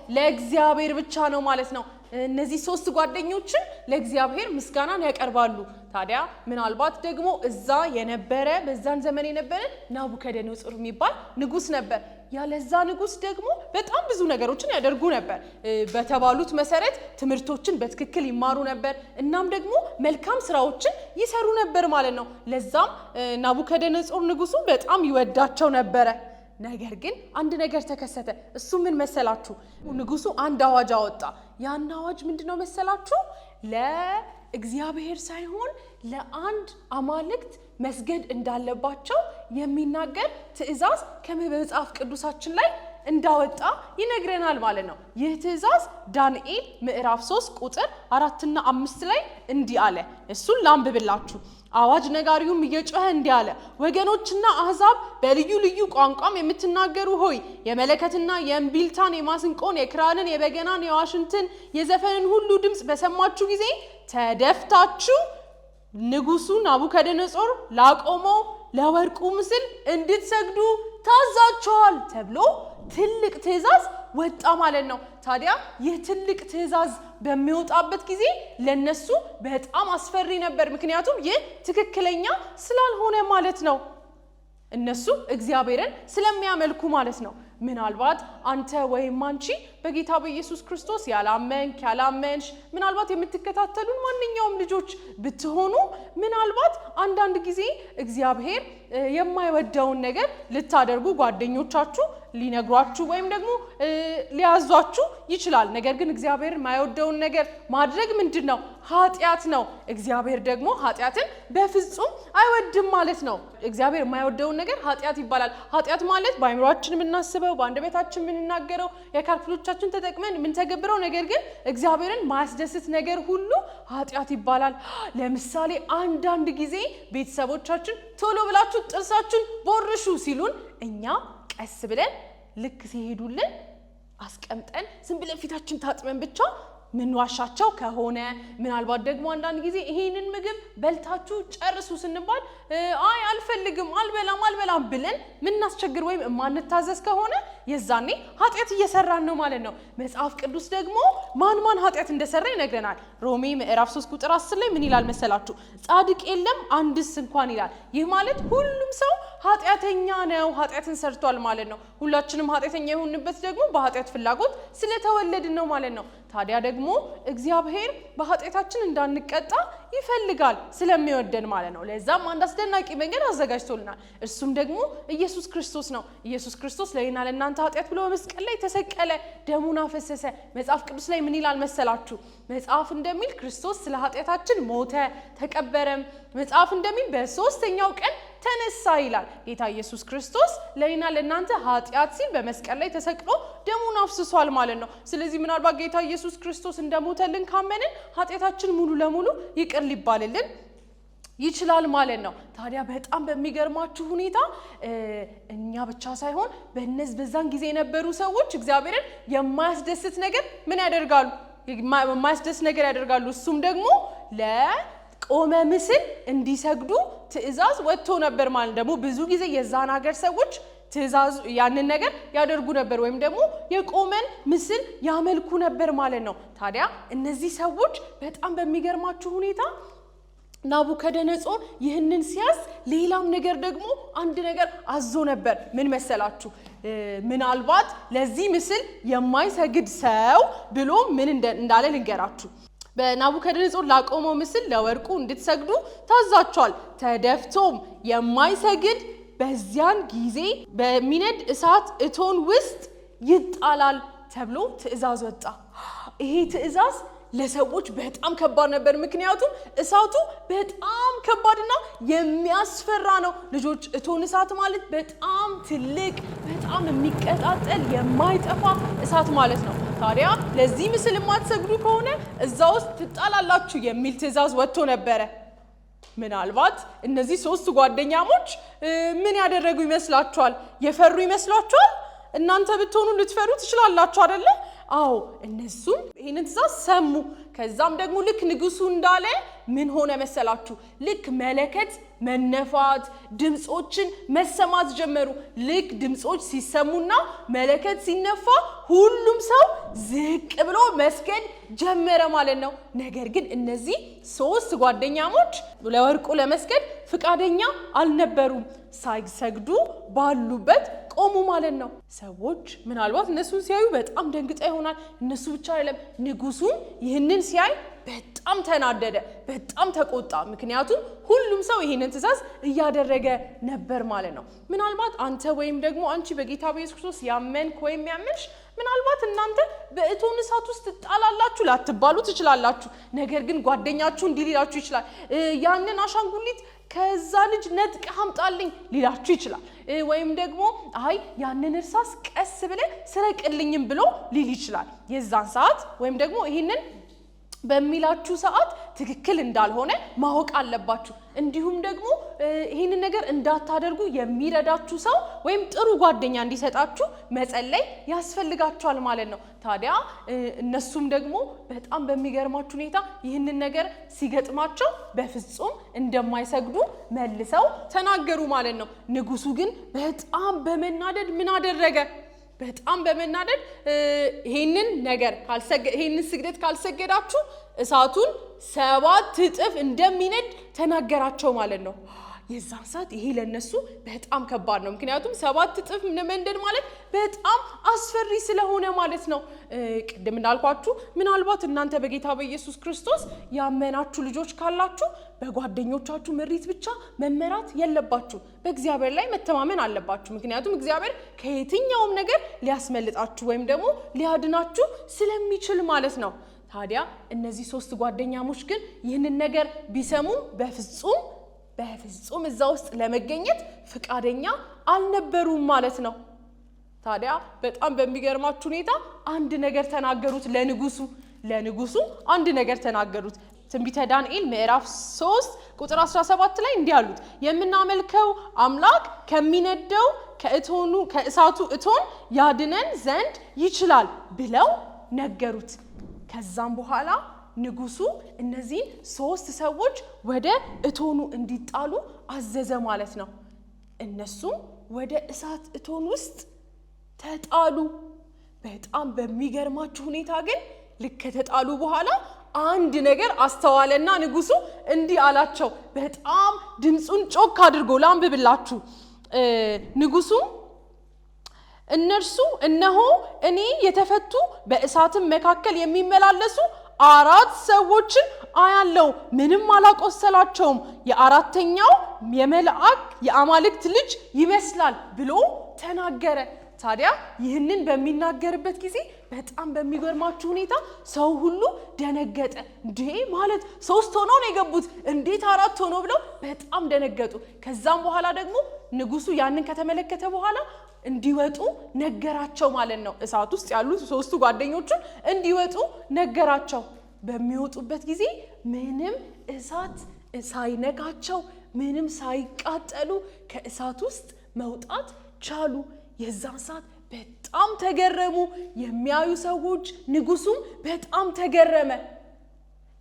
C: ለእግዚአብሔር ብቻ ነው ማለት ነው። እነዚህ ሶስት ጓደኞችን ለእግዚአብሔር ምስጋናን ያቀርባሉ። ታዲያ ምናልባት ደግሞ እዛ የነበረ፣ በዛን ዘመን የነበረ ናቡከደነጾር የሚባል ንጉስ ነበር። ያለዛ ንጉስ ደግሞ በጣም ብዙ ነገሮችን ያደርጉ ነበር። በተባሉት መሰረት ትምህርቶችን በትክክል ይማሩ ነበር። እናም ደግሞ መልካም ስራዎችን ይሰሩ ነበር ማለት ነው። ለዛም ናቡከደነጾር ንጉሱ በጣም ይወዳቸው ነበረ። ነገር ግን አንድ ነገር ተከሰተ። እሱ ምን መሰላችሁ? ንጉሱ አንድ አዋጅ አወጣ። ያን አዋጅ ምንድነው መሰላችሁ? ለእግዚአብሔር ሳይሆን ለአንድ አማልክት መስገድ እንዳለባቸው የሚናገር ትእዛዝ ከመጽሐፍ ቅዱሳችን ላይ እንዳወጣ ይነግረናል ማለት ነው። ይህ ትእዛዝ ዳንኤል ምዕራፍ 3 ቁጥር 4ና 5 ላይ እንዲህ አለ። እሱን ላንብብላችሁ። አዋጅ ነጋሪውም እየጮኸ እንዲህ አለ፣ ወገኖችና አሕዛብ በልዩ ልዩ ቋንቋም የምትናገሩ ሆይ የመለከትና የእምቢልታን የማስንቆን የክራርን የበገናን የዋሽንትን የዘፈንን ሁሉ ድምፅ በሰማችሁ ጊዜ ተደፍታችሁ ንጉሡ ናቡከደነጾር ላቆመው ለወርቁ ምስል እንድትሰግዱ ታዛችኋል ተብሎ ትልቅ ትእዛዝ ወጣ ማለት ነው። ታዲያ ይህ ትልቅ ትእዛዝ በሚወጣበት ጊዜ ለነሱ በጣም አስፈሪ ነበር። ምክንያቱም ይህ ትክክለኛ ስላልሆነ ማለት ነው። እነሱ እግዚአብሔርን ስለሚያመልኩ ማለት ነው። ምናልባት አንተ ወይም አንቺ በጌታ በኢየሱስ ክርስቶስ ያላመንክ ያላመንሽ፣ ምናልባት የምትከታተሉን ማንኛውም ልጆች ብትሆኑ ምናልባት አንዳንድ ጊዜ እግዚአብሔር የማይወደውን ነገር ልታደርጉ ጓደኞቻችሁ ሊነግሯችሁ ወይም ደግሞ ሊያዟችሁ ይችላል። ነገር ግን እግዚአብሔር የማይወደውን ነገር ማድረግ ምንድን ነው? ኃጢአት ነው። እግዚአብሔር ደግሞ ኃጢአትን በፍጹም አይወድም ማለት ነው። እግዚአብሔር የማይወደውን ነገር ኃጢአት ይባላል። ኃጢአት ማለት በአእምሯችን የምናስበው፣ በአንደበታችን የምንናገረው፣ የአካል ክፍሎቻችን ተጠቅመን የምንተገብረው ነገር ግን እግዚአብሔርን ማያስደስት ነገር ሁሉ ኃጢአት ይባላል። ለምሳሌ አንዳንድ ጊዜ ቤተሰቦቻችን ቶሎ ብላችሁ ጥርሳችሁን ቦርሹ ሲሉን እኛ ቀስ ብለን ልክ ሲሄዱልን አስቀምጠን ዝም ብለን ፊታችን ታጥበን ብቻ ምንዋሻቸው ከሆነ፣ ምናልባት ደግሞ አንዳንድ ጊዜ ይሄንን ምግብ በልታችሁ ጨርሱ ስንባል አይ አልፈልግም፣ አልበላም አልበላም ብለን ምናስቸግር ወይም የማንታዘዝ ከሆነ የዛኔ ኃጢአት እየሰራን ነው ማለት ነው። መጽሐፍ ቅዱስ ደግሞ ማን ማን ኃጢአት እንደሰራ ይነግረናል። ሮሜ ምዕራፍ 3 ቁጥር 10 ላይ ምን ይላል መሰላችሁ? ጻድቅ የለም አንድስ እንኳን ይላል። ይህ ማለት ሁሉም ሰው ኃጢአተኛ ነው፣ ኃጢአትን ሰርቷል ማለት ነው። ሁላችንም ኃጢአተኛ የሆንበት ደግሞ በኃጢአት ፍላጎት ስለተወለድን ነው ማለት ነው። ታዲያ ደግሞ እግዚአብሔር በኃጢአታችን እንዳንቀጣ ይፈልጋል ስለሚወደን ማለት ነው። ለዛም አንድ አስደናቂ መንገድ አዘጋጅቶልናል። እርሱም ደግሞ ኢየሱስ ክርስቶስ ነው። ኢየሱስ ክርስቶስ ለእኔና ለእናንተ ኃጢአት ብሎ በመስቀል ላይ ተሰቀለ፣ ደሙን አፈሰሰ። መጽሐፍ ቅዱስ ላይ ምን ይላል መሰላችሁ? መጽሐፍ እንደሚል ክርስቶስ ስለ ኃጢአታችን ሞተ፣ ተቀበረም። መጽሐፍ እንደሚል በሦስተኛው ቀን ተነሳ ይላል። ጌታ ኢየሱስ ክርስቶስ ለእኔና ለእናንተ ኃጢአት ሲል በመስቀል ላይ ተሰቅሎ ደሙን አፍስሷል ማለት ነው። ስለዚህ ምናልባት ጌታ ኢየሱስ ክርስቶስ እንደሞተልን ካመንን ኃጢአታችን ሙሉ ለሙሉ ይቅር ሊባልልን ይችላል ማለት ነው። ታዲያ በጣም በሚገርማችሁ ሁኔታ እኛ ብቻ ሳይሆን በዛን ጊዜ የነበሩ ሰዎች እግዚአብሔርን የማያስደስት ነገር ምን ያደርጋሉ? የማያስደስት ነገር ያደርጋሉ። እሱም ደግሞ ለቆመ ምስል እንዲሰግዱ ትእዛዝ ወጥቶ ነበር ማለት ደግሞ ብዙ ጊዜ የዛን ሀገር ሰዎች ትእዛዙ ያንን ነገር ያደርጉ ነበር ወይም ደግሞ የቆመን ምስል ያመልኩ ነበር ማለት ነው። ታዲያ እነዚህ ሰዎች በጣም በሚገርማችሁ ሁኔታ ናቡከደነጾር ይህንን ሲያዝ ሌላም ነገር ደግሞ አንድ ነገር አዞ ነበር። ምን መሰላችሁ? ምናልባት ለዚህ ምስል የማይሰግድ ሰው ብሎ ምን እንዳለ ልንገራችሁ። በናቡከደነጾር ላቆመው ምስል ለወርቁ እንድትሰግዱ ታዛችኋል። ተደፍቶም የማይሰግድ በዚያን ጊዜ በሚነድ እሳት እቶን ውስጥ ይጣላል ተብሎ ትእዛዝ ወጣ። ይሄ ትእዛዝ ለሰዎች በጣም ከባድ ነበር። ምክንያቱም እሳቱ በጣም ከባድና የሚያስፈራ ነው። ልጆች፣ እቶን እሳት ማለት በጣም ትልቅ፣ በጣም የሚቀጣጠል፣ የማይጠፋ እሳት ማለት ነው። ታዲያ ለዚህ ምስል የማትሰግዱ ከሆነ እዛ ውስጥ ትጣላላችሁ የሚል ትእዛዝ ወጥቶ ነበረ። ምናልባት እነዚህ ሶስት ጓደኛሞች ምን ያደረጉ ይመስላችኋል? የፈሩ ይመስላችኋል? እናንተ ብትሆኑ ልትፈሩ ትችላላችሁ አይደለ? አዎ፣ እነሱም ይህንን ትእዛዝ ሰሙ። ከዛም ደግሞ ልክ ንጉሱ እንዳለ ምን ሆነ መሰላችሁ? ልክ መለከት መነፋት፣ ድምፆችን መሰማት ጀመሩ። ልክ ድምፆች ሲሰሙና መለከት ሲነፋ ሁሉም ሰው ዝቅ ብሎ መስገድ ጀመረ ማለት ነው። ነገር ግን እነዚህ ሶስት ጓደኛሞች ለወርቁ ለመስገድ ፍቃደኛ አልነበሩም። ሳይሰግዱ ባሉበት ቆሙ ማለት ነው። ሰዎች ምናልባት እነሱን ሲያዩ በጣም ደንግጠ ይሆናል። እነሱ ብቻ አይደለም፣ ንጉሱም ይህንን ሲያይ በጣም ተናደደ፣ በጣም ተቆጣ። ምክንያቱም ሁሉም ሰው ይህንን ትእዛዝ እያደረገ ነበር ማለት ነው። ምናልባት አንተ ወይም ደግሞ አንቺ በጌታ በኢየሱስ ክርስቶስ ያመንክ ወይም ያመንሽ ምናልባት እናንተ በእቶን እሳት ውስጥ ትጣላላችሁ ላትባሉ ትችላላችሁ። ነገር ግን ጓደኛችሁ እንዲህ ሊላችሁ ይችላል። ያንን አሻንጉሊት ከዛ ልጅ ነጥቀህ አምጣልኝ ሊላችሁ ይችላል። ወይም ደግሞ አይ ያንን እርሳስ ቀስ ብለህ ስረቅልኝም ብሎ ሊል ይችላል። የዛን ሰዓት ወይም ደግሞ ይህንን በሚላችሁ ሰዓት ትክክል እንዳልሆነ ማወቅ አለባችሁ። እንዲሁም ደግሞ ይህንን ነገር እንዳታደርጉ የሚረዳችሁ ሰው ወይም ጥሩ ጓደኛ እንዲሰጣችሁ መጸለይ ያስፈልጋችኋል ማለት ነው። ታዲያ እነሱም ደግሞ በጣም በሚገርማችሁ ሁኔታ ይህንን ነገር ሲገጥማቸው በፍጹም እንደማይሰግዱ መልሰው ተናገሩ ማለት ነው። ንጉሱ ግን በጣም በመናደድ ምን አደረገ? በጣም በመናደድ ይሄንን ነገር ይሄንን ስግደት ካልሰገዳችሁ እሳቱን 7 እጥፍ እንደሚነድ ተናገራቸው ማለት ነው። የዛን ሰዓት ይሄ ለነሱ በጣም ከባድ ነው። ምክንያቱም 7 እጥፍ መንደድ ማለት በጣም አስፈሪ ስለሆነ ማለት ነው። ቅድም እንዳልኳችሁ ምናልባት እናንተ በጌታ በኢየሱስ ክርስቶስ ያመናችሁ ልጆች ካላችሁ በጓደኞቻችሁ ምሪት ብቻ መመራት የለባችሁ። በእግዚአብሔር ላይ መተማመን አለባችሁ። ምክንያቱም እግዚአብሔር ከየትኛውም ነገር ሊያስመልጣችሁ ወይም ደግሞ ሊያድናችሁ ስለሚችል ማለት ነው። ታዲያ እነዚህ 3 ጓደኛሞች ግን ይህንን ነገር ቢሰሙ በፍጹም እዛ ውስጥ ለመገኘት ፍቃደኛ አልነበሩም ማለት ነው። ታዲያ በጣም በሚገርማችሁ ሁኔታ አንድ ነገር ተናገሩት ለንጉሱ አንድ ነገር ተናገሩት። ትንቢተ ዳንኤል ምዕራፍ 3 ቁጥር 17 ላይ እንዲህ አሉት፣ የምናመልከው አምላክ ከሚነደው ከእሳቱ እቶን ያድነን ዘንድ ይችላል ብለው ነገሩት። ከዛም በኋላ ንጉሱ እነዚህን 3 ሰዎች ወደ እቶኑ እንዲጣሉ አዘዘ ማለት ነው። እነሱም ወደ እሳት እቶን ውስጥ ተጣሉ። በጣም በሚገርማችሁ ሁኔታ ግን ልክ ከተጣሉ በኋላ አንድ ነገር አስተዋለና ንጉሱ እንዲህ አላቸው። በጣም ድምጹን ጮክ አድርጎ ላንብብላችሁ። ንጉሱ እነርሱ እነሆ እኔ የተፈቱ በእሳትም መካከል የሚመላለሱ 4 ሰዎችን አያለው፣ ምንም አላቆሰላቸውም፣ የአራተኛው የመልአክ የአማልክት ልጅ ይመስላል ብሎ ተናገረ። ታዲያ ይህንን በሚናገርበት ጊዜ በጣም በሚገርማችሁ ሁኔታ ሰው ሁሉ ደነገጠ። እንዴ ማለት 3 ሆነው ነው የገቡት፣ እንዴት 4 ሆነው ብለው በጣም ደነገጡ። ከዛም በኋላ ደግሞ ንጉሱ ያንን ከተመለከተ በኋላ እንዲወጡ ነገራቸው ማለት ነው። እሳት ውስጥ ያሉት 3ቱ ጓደኞቹን እንዲወጡ ነገራቸው። በሚወጡበት ጊዜ ምንም እሳት ሳይነካቸው ምንም ሳይቃጠሉ ከእሳት ውስጥ መውጣት ቻሉ። የዛን ሰዓት በጣም ተገረሙ የሚያዩ ሰዎች፣ ንጉሱም በጣም ተገረመ።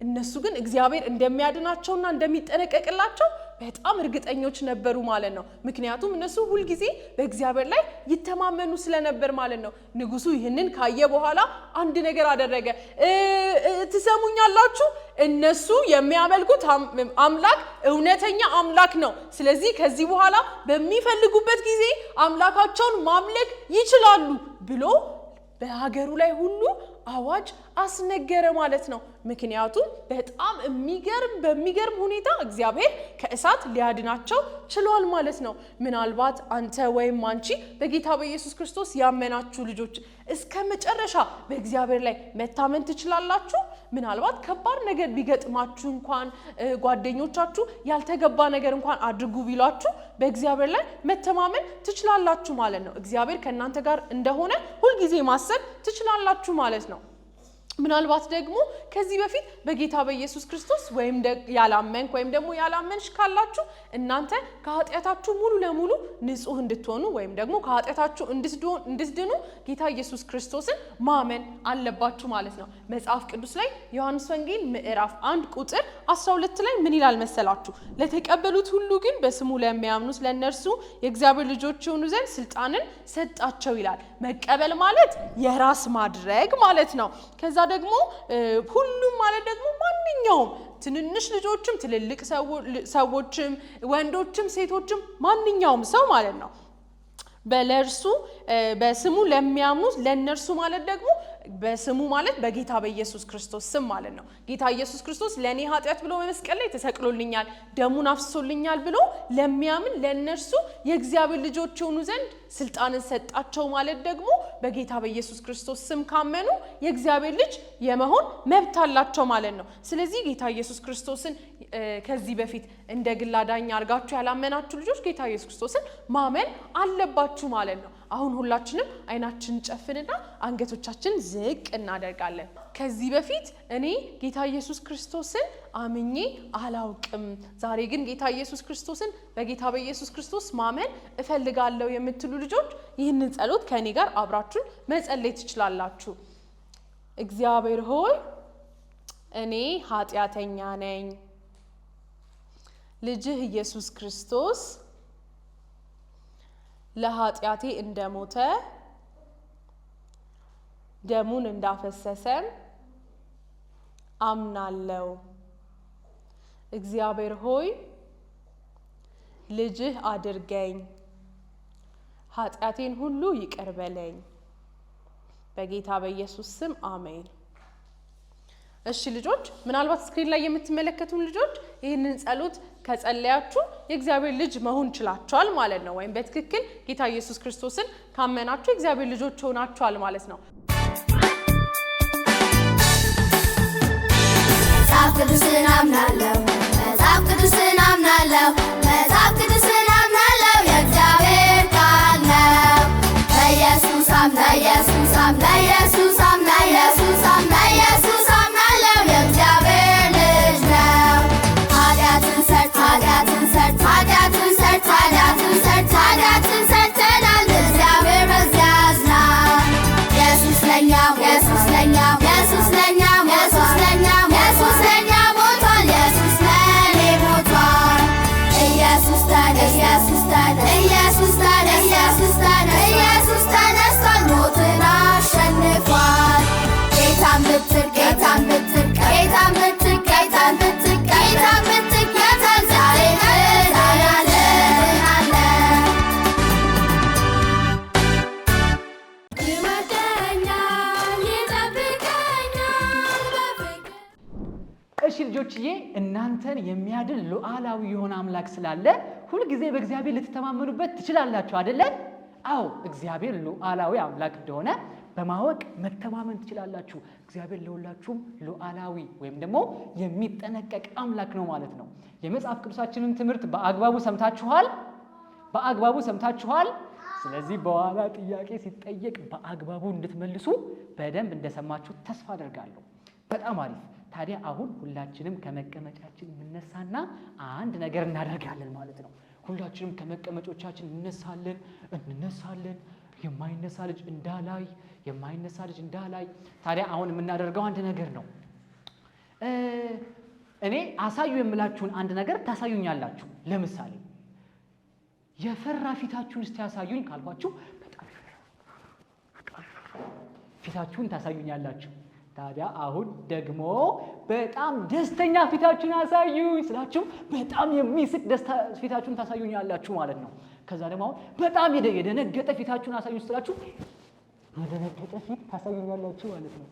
C: እነሱ ግን እግዚአብሔር እንደሚያድናቸውና እንደሚጠነቀቅላቸው በጣም እርግጠኞች ነበሩ ማለት ነው። ምክንያቱም እነሱ ሁል ጊዜ በእግዚአብሔር ላይ ይተማመኑ ስለነበር ማለት ነው። ንጉሱ ይህንን ካየ በኋላ አንድ ነገር አደረገ። ትሰሙኛላችሁ? እነሱ የሚያመልኩት አምላክ እውነተኛ አምላክ ነው። ስለዚህ ከዚህ በኋላ በሚፈልጉበት ጊዜ አምላካቸውን ማምለክ ይችላሉ ብሎ በሀገሩ ላይ ሁሉ አዋጅ አስነገረ ማለት ነው። ምክንያቱም በጣም በሚገርም ሁኔታ እግዚአብሔር ከእሳት ሊያድናቸው ችሏል ማለት ነው። ምናልባት አንተ ወይም አንቺ በጌታ በኢየሱስ ክርስቶስ ያመናችሁ ልጆች እስከ መጨረሻ በእግዚአብሔር ላይ መታመን ትችላላችሁ። ምናልባት ከባድ ነገር ቢገጥማችሁ እንኳን ጓደኞቻችሁ ያልተገባ ነገር እንኳን አድርጉ ቢሏችሁ በእግዚአብሔር ላይ መተማመን ትችላላችሁ ማለት ነው። እግዚአብሔር ከእናንተ ጋር እንደሆነ ሁልጊዜ ማሰብ ትችላላችሁ ማለት ነው። ምናልባት ደግሞ ከዚህ በፊት በጌታ በኢየሱስ ክርስቶስ ወይም ያላመንክ ወይም ደግሞ ያላመንሽ ካላችሁ እናንተ ከኃጢአታችሁ ሙሉ ለሙሉ ንጹህ እንድትሆኑ ወይም ደግሞ ከኃጢአታችሁ እንድትድኑ ጌታ ኢየሱስ ክርስቶስን ማመን አለባችሁ ማለት ነው። መጽሐፍ ቅዱስ ላይ ዮሐንስ ወንጌል ምዕራፍ 1 ቁጥር 12 ላይ ምን ይላል መሰላችሁ? ለተቀበሉት ሁሉ ግን በስሙ ለሚያምኑት ለእነርሱ የእግዚአብሔር ልጆች ይሆኑ ዘንድ ስልጣንን ሰጣቸው ይላል። መቀበል ማለት የራስ ማድረግ ማለት ነው። ከዛ ደግሞ ሁሉም ማለት ደግሞ ማንኛውም ትንንሽ ልጆችም ትልልቅ ሰዎችም ወንዶችም ሴቶችም ማንኛውም ሰው ማለት ነው። በለርሱ በስሙ ለሚያምኑት ለነርሱ ማለት ደግሞ በስሙ ማለት በጌታ በኢየሱስ ክርስቶስ ስም ማለት ነው። ጌታ ኢየሱስ ክርስቶስ ለኔ ኃጢአት ብሎ በመስቀል ላይ ተሰቅሎልኛል፣ ደሙን አፍስሶልኛል ብሎ ለሚያምን ለነርሱ የእግዚአብሔር ልጆች ይሆኑ ዘንድ ስልጣንን ሰጣቸው ማለት ደግሞ በጌታ በኢየሱስ ክርስቶስ ስም ካመኑ የእግዚአብሔር ልጅ የመሆን መብት አላቸው ማለት ነው። ስለዚህ ጌታ ኢየሱስ ክርስቶስን ከዚህ በፊት እንደ ግል አዳኝ አድርጋችሁ ያላመናችሁ ልጆች ጌታ ኢየሱስ ክርስቶስን ማመን አለባችሁ ማለት ነው። አሁን ሁላችንም አይናችንን ጨፍንና አንገቶቻችን ዝቅ እናደርጋለን። ከዚህ በፊት እኔ ጌታ ኢየሱስ ክርስቶስን አምኜ አላውቅም፣ ዛሬ ግን ጌታ ኢየሱስ ክርስቶስን በጌታ በኢየሱስ ክርስቶስ ማመን እፈልጋለሁ የምትሉ ልጆች ይህንን ጸሎት ከእኔ ጋር አብራችሁን መጸለይ ትችላላችሁ። እግዚአብሔር ሆይ፣ እኔ ኃጢአተኛ ነኝ። ልጅህ ኢየሱስ ክርስቶስ ለኃጢአቴ እንደሞተ፣ ደሙን እንዳፈሰሰም አምናለሁ። እግዚአብሔር ሆይ፣ ልጅህ አድርገኝ፣ ኃጢአቴን ሁሉ ይቅር በለኝ። በጌታ በኢየሱስ ስም አሜን። እሺ ልጆች፣ ምናልባት screen ላይ የምትመለከቱን ልጆች ይህንን ጸሎት ከጸለያችሁ የእግዚአብሔር ልጅ መሆን ችላችኋል ማለት ነው። ወይም በትክክል ጌታ ኢየሱስ ክርስቶስን ካመናችሁ የእግዚአብሔር ልጆች ሆናችኋል ማለት ነው።
A: መጽሐፍ ቅዱስን አምናለሁ፣ መጽሐፍ ቅዱስን አምናለሁ፣ መጽሐፍ ቅዱስን አምናለሁ፣ የእግዚአብሔር ቃል ነው። በኢየሱስ አምና ኢየሱስ አምና ኢየሱስ አምና ኢየሱስ አምና ኢየሱስ አምናለሁ፣ የእግዚአብሔር ልጅ ነው። ኃጢአትን ሰርተን፣ ኃጢአትን ሰርተን፣ ኃጢአትን ሰርተን፣ ኃጢአትን ሰርተን፣ ኃጢአትን ሰርተናል፣ እግዚአብሔር በዚያ ያዝናል። ኢየሱስ ለኛ፣ ኢየሱስ ለኛ፣ ኢየሱስ ለኛ፣ ኢየሱስ ለኛ፣ ኢየሱስ ለኛ ሞቷል። ኢየሱስ ለኔ ሞቷል። ኢየሱስ ተነስ፣ ኢየሱስ ተነስ፣ ኢየሱስ ተነስ፣ ኢየሱስ ተነስ፣ ኢየሱስ ተነስቷል፣ ሞትን አሸንፏል። ጌታን ብትል፣ ጌታን ብትል፣ ጌታን ብትል፣ ጌታን ብትል፣ ጌታን ብትከተል ዛሬ ትድናለህ፣ ትድናለህ። ይወደኛል፣ ይጠብቀኛል በፍቅር።
B: እሺ ልጆችዬ፣ እናንተን የሚያድን ሉዓላዊ የሆነ አምላክ ስላለ ሁልጊዜ በእግዚአብሔር ልትተማመኑበት ትችላላችሁ፣ አይደለ? አዎ፣ እግዚአብሔር ሉዓላዊ አምላክ እንደሆነ በማወቅ መተማመን ትችላላችሁ። እግዚአብሔር ለሁላችሁም ሉዓላዊ ወይም ደግሞ የሚጠነቀቅ አምላክ ነው ማለት ነው። የመጽሐፍ ቅዱሳችንን ትምህርት በአግባቡ ሰምታችኋል? በአግባቡ ሰምታችኋል? ስለዚህ በኋላ ጥያቄ ሲጠየቅ በአግባቡ እንድትመልሱ በደንብ እንደሰማችሁ ተስፋ አደርጋለሁ። በጣም አሪፍ። ታዲያ አሁን ሁላችንም ከመቀመጫችን እንነሳና አንድ ነገር እናደርጋለን ማለት ነው። ሁላችንም ከመቀመጮቻችን እንነሳለን፣ እንነሳለን። የማይነሳ ልጅ እንዳላይ፣ የማይነሳ ልጅ እንዳላይ። ታዲያ አሁን የምናደርገው አንድ ነገር ነው። እኔ አሳዩ የምላችሁን አንድ ነገር ታሳዩኛላችሁ። ለምሳሌ የፈራ ፊታችሁን እስቲ ያሳዩኝ ካልኳችሁ በጣም የፈራ ፊታችሁን ታሳዩኛላችሁ። ታዲያ አሁን ደግሞ በጣም ደስተኛ ፊታችሁን አሳዩኝ ስላችሁ በጣም የሚስቅ ደስታ ፊታችሁን ታሳዩኛላችሁ ማለት ነው። ከዛ ደግሞ አሁን በጣም የደነገጠ ፊታችሁን አሳዩኝ ስላችሁ የደነገጠ ፊት ታሳዩኛላችሁ ማለት ነው።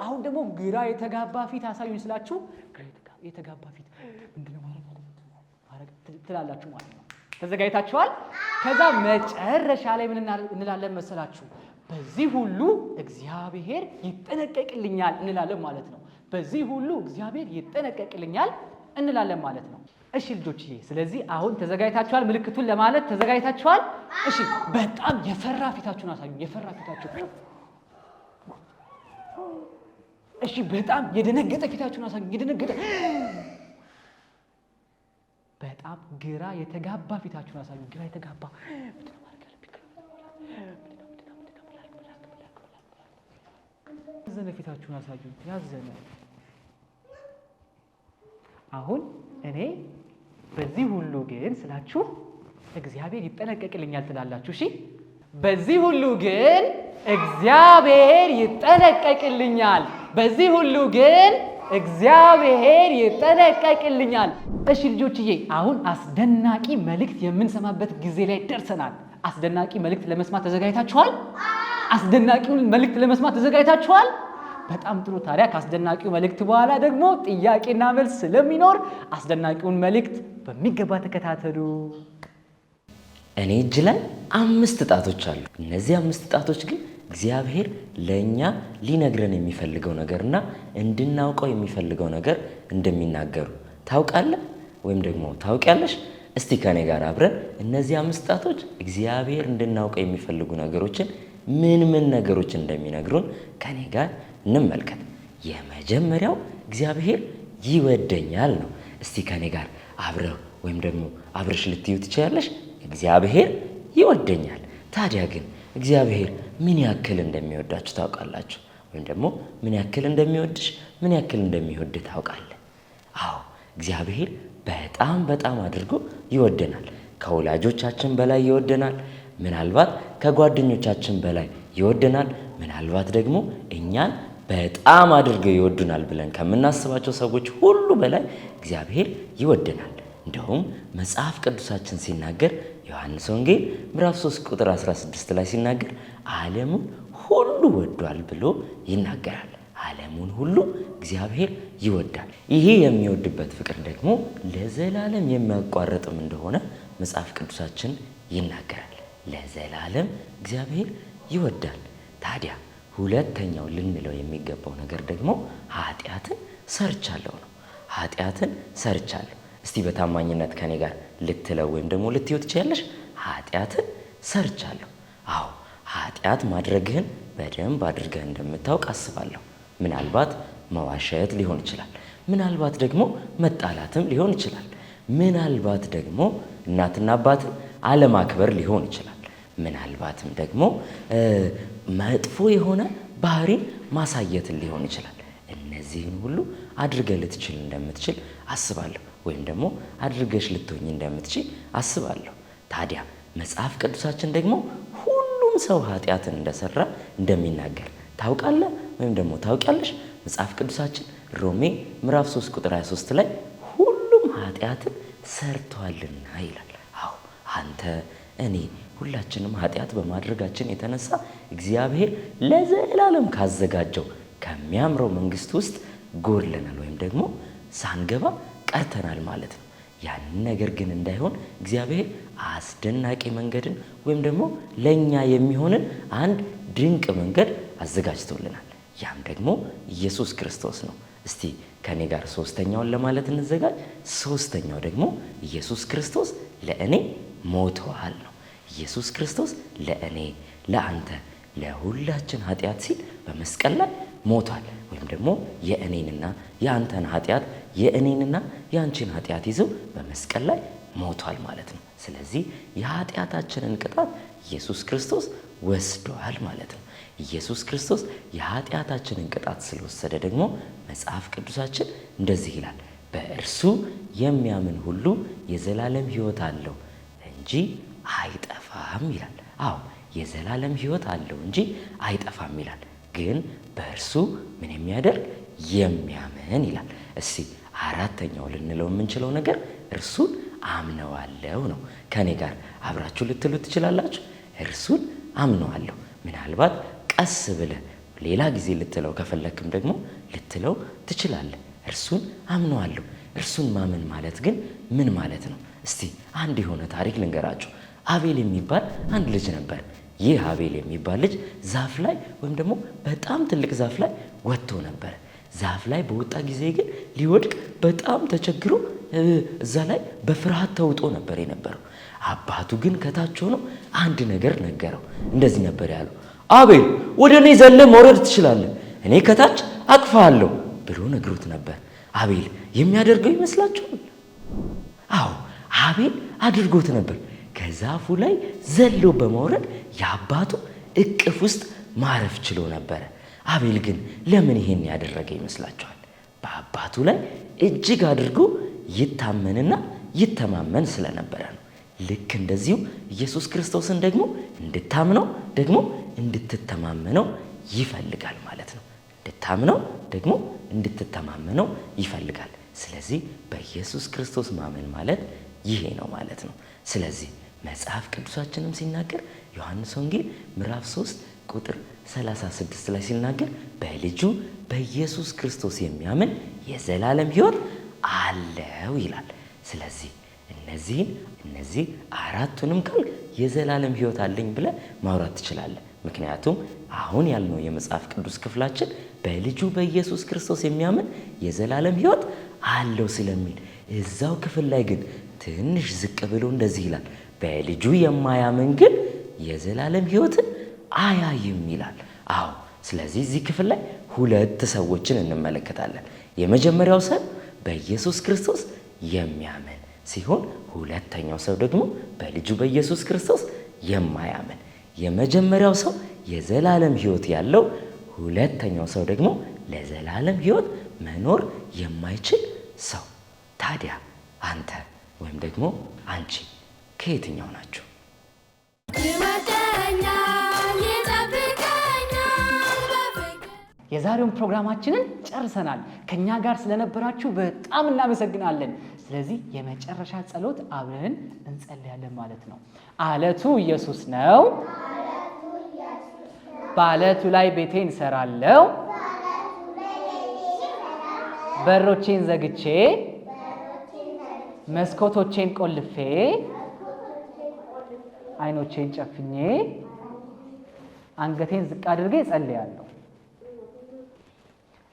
B: አሁን ደግሞ ግራ የተጋባ ፊት አሳዩኝ ስላችሁ ግራ የተጋባ ፊት ምንድነው ማድረግ አለብን ማድረግ ትላላችሁ ማለት ነው። ተዘጋጅታችኋል? ከዛ መጨረሻ ላይ ምን እንላለን መሰላችሁ? በዚህ ሁሉ እግዚአብሔር ይጠነቀቅልኛል እንላለን ማለት ነው። በዚህ ሁሉ እግዚአብሔር ይጠነቀቅልኛል እንላለን ማለት ነው። እሺ ልጆችዬ፣ ስለዚህ አሁን ተዘጋጅታችኋል? ምልክቱን ለማለት ተዘጋጅታችኋል? እሺ፣ በጣም የፈራ ፊታችሁን አሳዩ። የፈራ ፊታችሁ። እሺ፣ በጣም የደነገጠ ፊታችሁን አሳዩ። የደነገጠ። በጣም ግራ የተጋባ ፊታችሁን አሳዩ። ግራ የተጋባ፣ ምንድነው ማድረግ ያለብኝ? ምንድነው፣ ምንድነው፣ ምንድነው? ምን ላድርግ፣ ምን ላድርግ፣ ምን ላድርግ፣ ምን ላድርግ? ያዘነ ፊታችሁን አሳዩ። ያዘነ። አሁን እኔ በዚህ ሁሉ ግን ስላችሁ እግዚአብሔር ይጠነቀቅልኛል ትላላችሁ። እሺ፣ በዚህ ሁሉ ግን እግዚአብሔር ይጠነቀቅልኛል። በዚህ ሁሉ ግን እግዚአብሔር ይጠነቀቅልኛል። እሺ ልጆችዬ፣ አሁን አስደናቂ መልእክት የምንሰማበት ጊዜ ላይ ደርሰናል። አስደናቂ መልእክት ለመስማት ተዘጋጅታችኋል? አስደናቂውን መልእክት ለመስማት ተዘጋጅታችኋል? በጣም ጥሩ። ታዲያ ከአስደናቂው መልእክት በኋላ ደግሞ ጥያቄና መልስ ስለሚኖር አስደናቂውን መልእክት በሚገባ ተከታተሉ።
D: እኔ እጅ ላይ አምስት ጣቶች አሉ። እነዚህ አምስት ጣቶች ግን እግዚአብሔር ለእኛ ሊነግረን የሚፈልገው ነገርና እንድናውቀው የሚፈልገው ነገር እንደሚናገሩ ታውቃለህ ወይም ደግሞ ታውቂያለሽ? እስቲ ከኔ ጋር አብረን እነዚህ 5 ጣቶች እግዚአብሔር እንድናውቀው የሚፈልጉ ነገሮችን ምን ምን ነገሮች እንደሚነግሩን ከኔ ጋር እንመልከት። የመጀመሪያው እግዚአብሔር ይወደኛል ነው። እስቲ ከኔ ጋር አብረው ወይም ደግሞ አብረሽ ልትዩ ትችያለሽ። እግዚአብሔር ይወደኛል። ታዲያ ግን እግዚአብሔር ምን ያክል እንደሚወዳችሁ ታውቃላችሁ? ወይም ደግሞ ምን ያክል እንደሚወድሽ፣ ምን ያክል እንደሚወድህ ታውቃለህ? አዎ፣ እግዚአብሔር በጣም በጣም አድርጎ ይወደናል። ከወላጆቻችን በላይ ይወደናል። ምናልባት ከጓደኞቻችን በላይ ይወደናል። ምናልባት ደግሞ እኛን በጣም አድርገው ይወዱናል ብለን ከምናስባቸው ሰዎች ሁሉ በላይ እግዚአብሔር ይወደናል። እንደውም መጽሐፍ ቅዱሳችን ሲናገር ዮሐንስ ወንጌል ምዕራፍ 3 ቁጥር 16 ላይ ሲናገር ዓለሙን ሁሉ ወዷል ብሎ ይናገራል። ዓለሙን ሁሉ እግዚአብሔር ይወዳል። ይሄ የሚወድበት ፍቅር ደግሞ ለዘላለም የማያቋርጥም እንደሆነ መጽሐፍ ቅዱሳችን ይናገራል። ለዘላለም እግዚአብሔር ይወዳል። ታዲያ ሁለተኛው ልንለው የሚገባው ነገር ደግሞ ኃጢአትን ሰርቻለሁ ነው። ኃጢአትን ሰርቻለሁ። እስቲ በታማኝነት ከኔ ጋር ልትለው ወይም ደግሞ ልትይው ትችያለሽ። ኃጢአትን ሰርቻለሁ። አዎ፣ ኃጢአት ማድረግህን በደንብ አድርገህ እንደምታውቅ አስባለሁ። ምናልባት መዋሸት ሊሆን ይችላል። ምናልባት ደግሞ መጣላትም ሊሆን ይችላል። ምናልባት ደግሞ እናትና አባትን አለማክበር ሊሆን ይችላል። ምናልባትም ደግሞ መጥፎ የሆነ ባህሪን ማሳየትን ሊሆን ይችላል። እነዚህን ሁሉ አድርገህ ልትችል እንደምትችል አስባለሁ፣ ወይም ደግሞ አድርገሽ ልትሆኝ እንደምትችል አስባለሁ። ታዲያ መጽሐፍ ቅዱሳችን ደግሞ ሁሉም ሰው ኃጢአትን እንደሰራ እንደሚናገር ታውቃለህ ወይም ደግሞ ታውቂያለሽ። መጽሐፍ ቅዱሳችን ሮሜ ምዕራፍ 3 ቁጥር 23 ላይ ሁሉም ኃጢአትን ሰርቷልና ይላል። አዎ፣ አንተ፣ እኔ ሁላችንም ኃጢአት በማድረጋችን የተነሳ እግዚአብሔር ለዘላለም ካዘጋጀው ከሚያምረው መንግስት ውስጥ ጎድለናል ወይም ደግሞ ሳንገባ ቀርተናል ማለት ነው። ያንን ነገር ግን እንዳይሆን እግዚአብሔር አስደናቂ መንገድን ወይም ደግሞ ለኛ የሚሆንን አንድ ድንቅ መንገድ አዘጋጅቶልናል። ያም ደግሞ ኢየሱስ ክርስቶስ ነው። እስቲ ከኔ ጋር ሶስተኛውን ለማለት እንዘጋጅ። ሶስተኛው ደግሞ ኢየሱስ ክርስቶስ ለእኔ ሞተዋል ነው። ኢየሱስ ክርስቶስ ለእኔ፣ ለአንተ፣ ለሁላችን ኃጢአት ሲል በመስቀል ላይ ሞቷል። ወይም ደግሞ የእኔንና የአንተን ኃጢአት፣ የእኔንና የአንቺን ኃጢአት ይዘው በመስቀል ላይ ሞቷል ማለት ነው። ስለዚህ የኃጢአታችንን ቅጣት ኢየሱስ ክርስቶስ ወስዷል ማለት ነው። ኢየሱስ ክርስቶስ የኃጢአታችንን ቅጣት ስለወሰደ ደግሞ መጽሐፍ ቅዱሳችን እንደዚህ ይላል፣ በእርሱ የሚያምን ሁሉ የዘላለም ሕይወት አለው እንጂ አይጠፋም ይላል። አዎ፣ የዘላለም ሕይወት አለው እንጂ አይጠፋም ይላል። ግን በእርሱ ምን የሚያደርግ? የሚያምን ይላል። እስቲ አራተኛው ልንለው የምንችለው ነገር እርሱን አምነዋለሁ ነው። ከኔ ጋር አብራችሁ ልትሉ ትችላላችሁ። እርሱን አምነዋለሁ። ምናልባት ቀስ ብለህ ሌላ ጊዜ ልትለው ከፈለክም ደግሞ ልትለው ትችላለህ። እርሱን አምነዋለሁ። እርሱን ማመን ማለት ግን ምን ማለት ነው? እስቲ አንድ የሆነ ታሪክ ልንገራችሁ። አቤል የሚባል አንድ ልጅ ነበር። ይህ አቤል የሚባል ልጅ ዛፍ ላይ ወይም ደግሞ በጣም ትልቅ ዛፍ ላይ ወጥቶ ነበር። ዛፍ ላይ በወጣ ጊዜ ግን ሊወድቅ በጣም ተቸግሮ እዛ ላይ በፍርሃት ተውጦ ነበር የነበረው። አባቱ ግን ከታች ሆኖ አንድ ነገር ነገረው። እንደዚህ ነበር ያለው፣ አቤል ወደ እኔ ዘለህ መውረድ ትችላለህ፣ እኔ ከታች አቅፍሃለሁ ብሎ ነግሮት ነበር። አቤል የሚያደርገው ይመስላችኋል? አዎ፣ አቤል አድርጎት ነበር። ከዛፉ ላይ ዘሎ በመውረድ የአባቱ እቅፍ ውስጥ ማረፍ ችሎ ነበረ። አቤል ግን ለምን ይሄን ያደረገ ይመስላችኋል? በአባቱ ላይ እጅግ አድርጎ ይታመንና ይተማመን ስለነበረ ነው። ልክ እንደዚሁ ኢየሱስ ክርስቶስን ደግሞ እንድታምነው ደግሞ እንድትተማመነው ይፈልጋል ማለት ነው። እንድታምነው ደግሞ እንድትተማመነው ይፈልጋል። ስለዚህ በኢየሱስ ክርስቶስ ማመን ማለት ይሄ ነው ማለት ነው። ስለዚህ መጽሐፍ ቅዱሳችንም ሲናገር ዮሐንስ ወንጌል ምዕራፍ 3 ቁጥር 36 ላይ ሲናገር በልጁ በኢየሱስ ክርስቶስ የሚያምን የዘላለም ሕይወት አለው ይላል። ስለዚህ እነዚህ አራቱንም ቃል የዘላለም ሕይወት አለኝ ብለህ ማውራት ትችላለህ። ምክንያቱም አሁን ያልነው የመጽሐፍ ቅዱስ ክፍላችን በልጁ በኢየሱስ ክርስቶስ የሚያምን የዘላለም ሕይወት አለው ስለሚል እዛው ክፍል ላይ ግን ትንሽ ዝቅ ብሎ እንደዚህ ይላል፣ በልጁ የማያምን ግን የዘላለም ሕይወትን አያይም ይላል። አዎ፣ ስለዚህ እዚህ ክፍል ላይ ሁለት ሰዎችን እንመለከታለን። የመጀመሪያው ሰው በኢየሱስ ክርስቶስ የሚያምን ሲሆን ሁለተኛው ሰው ደግሞ በልጁ በኢየሱስ ክርስቶስ የማያምን። የመጀመሪያው ሰው የዘላለም ሕይወት ያለው፣ ሁለተኛው ሰው ደግሞ ለዘላለም ሕይወት መኖር የማይችል ሰው። ታዲያ አንተ ወይም ደግሞ አንቺ ከየትኛው ናችሁ?
A: ይወደኛል፣ ይጠብቀኛል በፍቅር።
B: የዛሬውን ፕሮግራማችንን ጨርሰናል። ከኛ ጋር ስለነበራችሁ በጣም እናመሰግናለን። ስለዚህ የመጨረሻ ጸሎት አብረን እንጸልያለን ማለት ነው። አለቱ ኢየሱስ ነው። በአለቱ ላይ ቤቴን እሰራለሁ። በሮቼን ዘግቼ መስኮቶቼን ቆልፌ አይኖቼን ጨፍኜ አንገቴን ዝቅ አድርጌ እጸልያለሁ።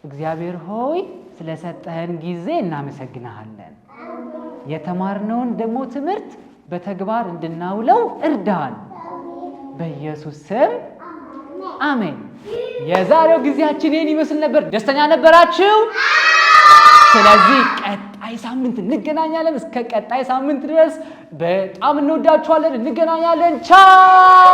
B: እግዚአብሔር ሆይ፣ ስለሰጠህን ጊዜ እናመሰግንሃለን። የተማርነውን ደግሞ ትምህርት በተግባር እንድናውለው እርዳን። በኢየሱስ ስም አሜን። የዛሬው ጊዜያችን ይህን ይመስል ነበር። ደስተኛ ነበራችሁ? ስለዚህ ቀጣይ ሳምንት እንገናኛለን። እስከ ቀጣይ ሳምንት ድረስ በጣም እንወዳችኋለን። እንገናኛለን። ቻው።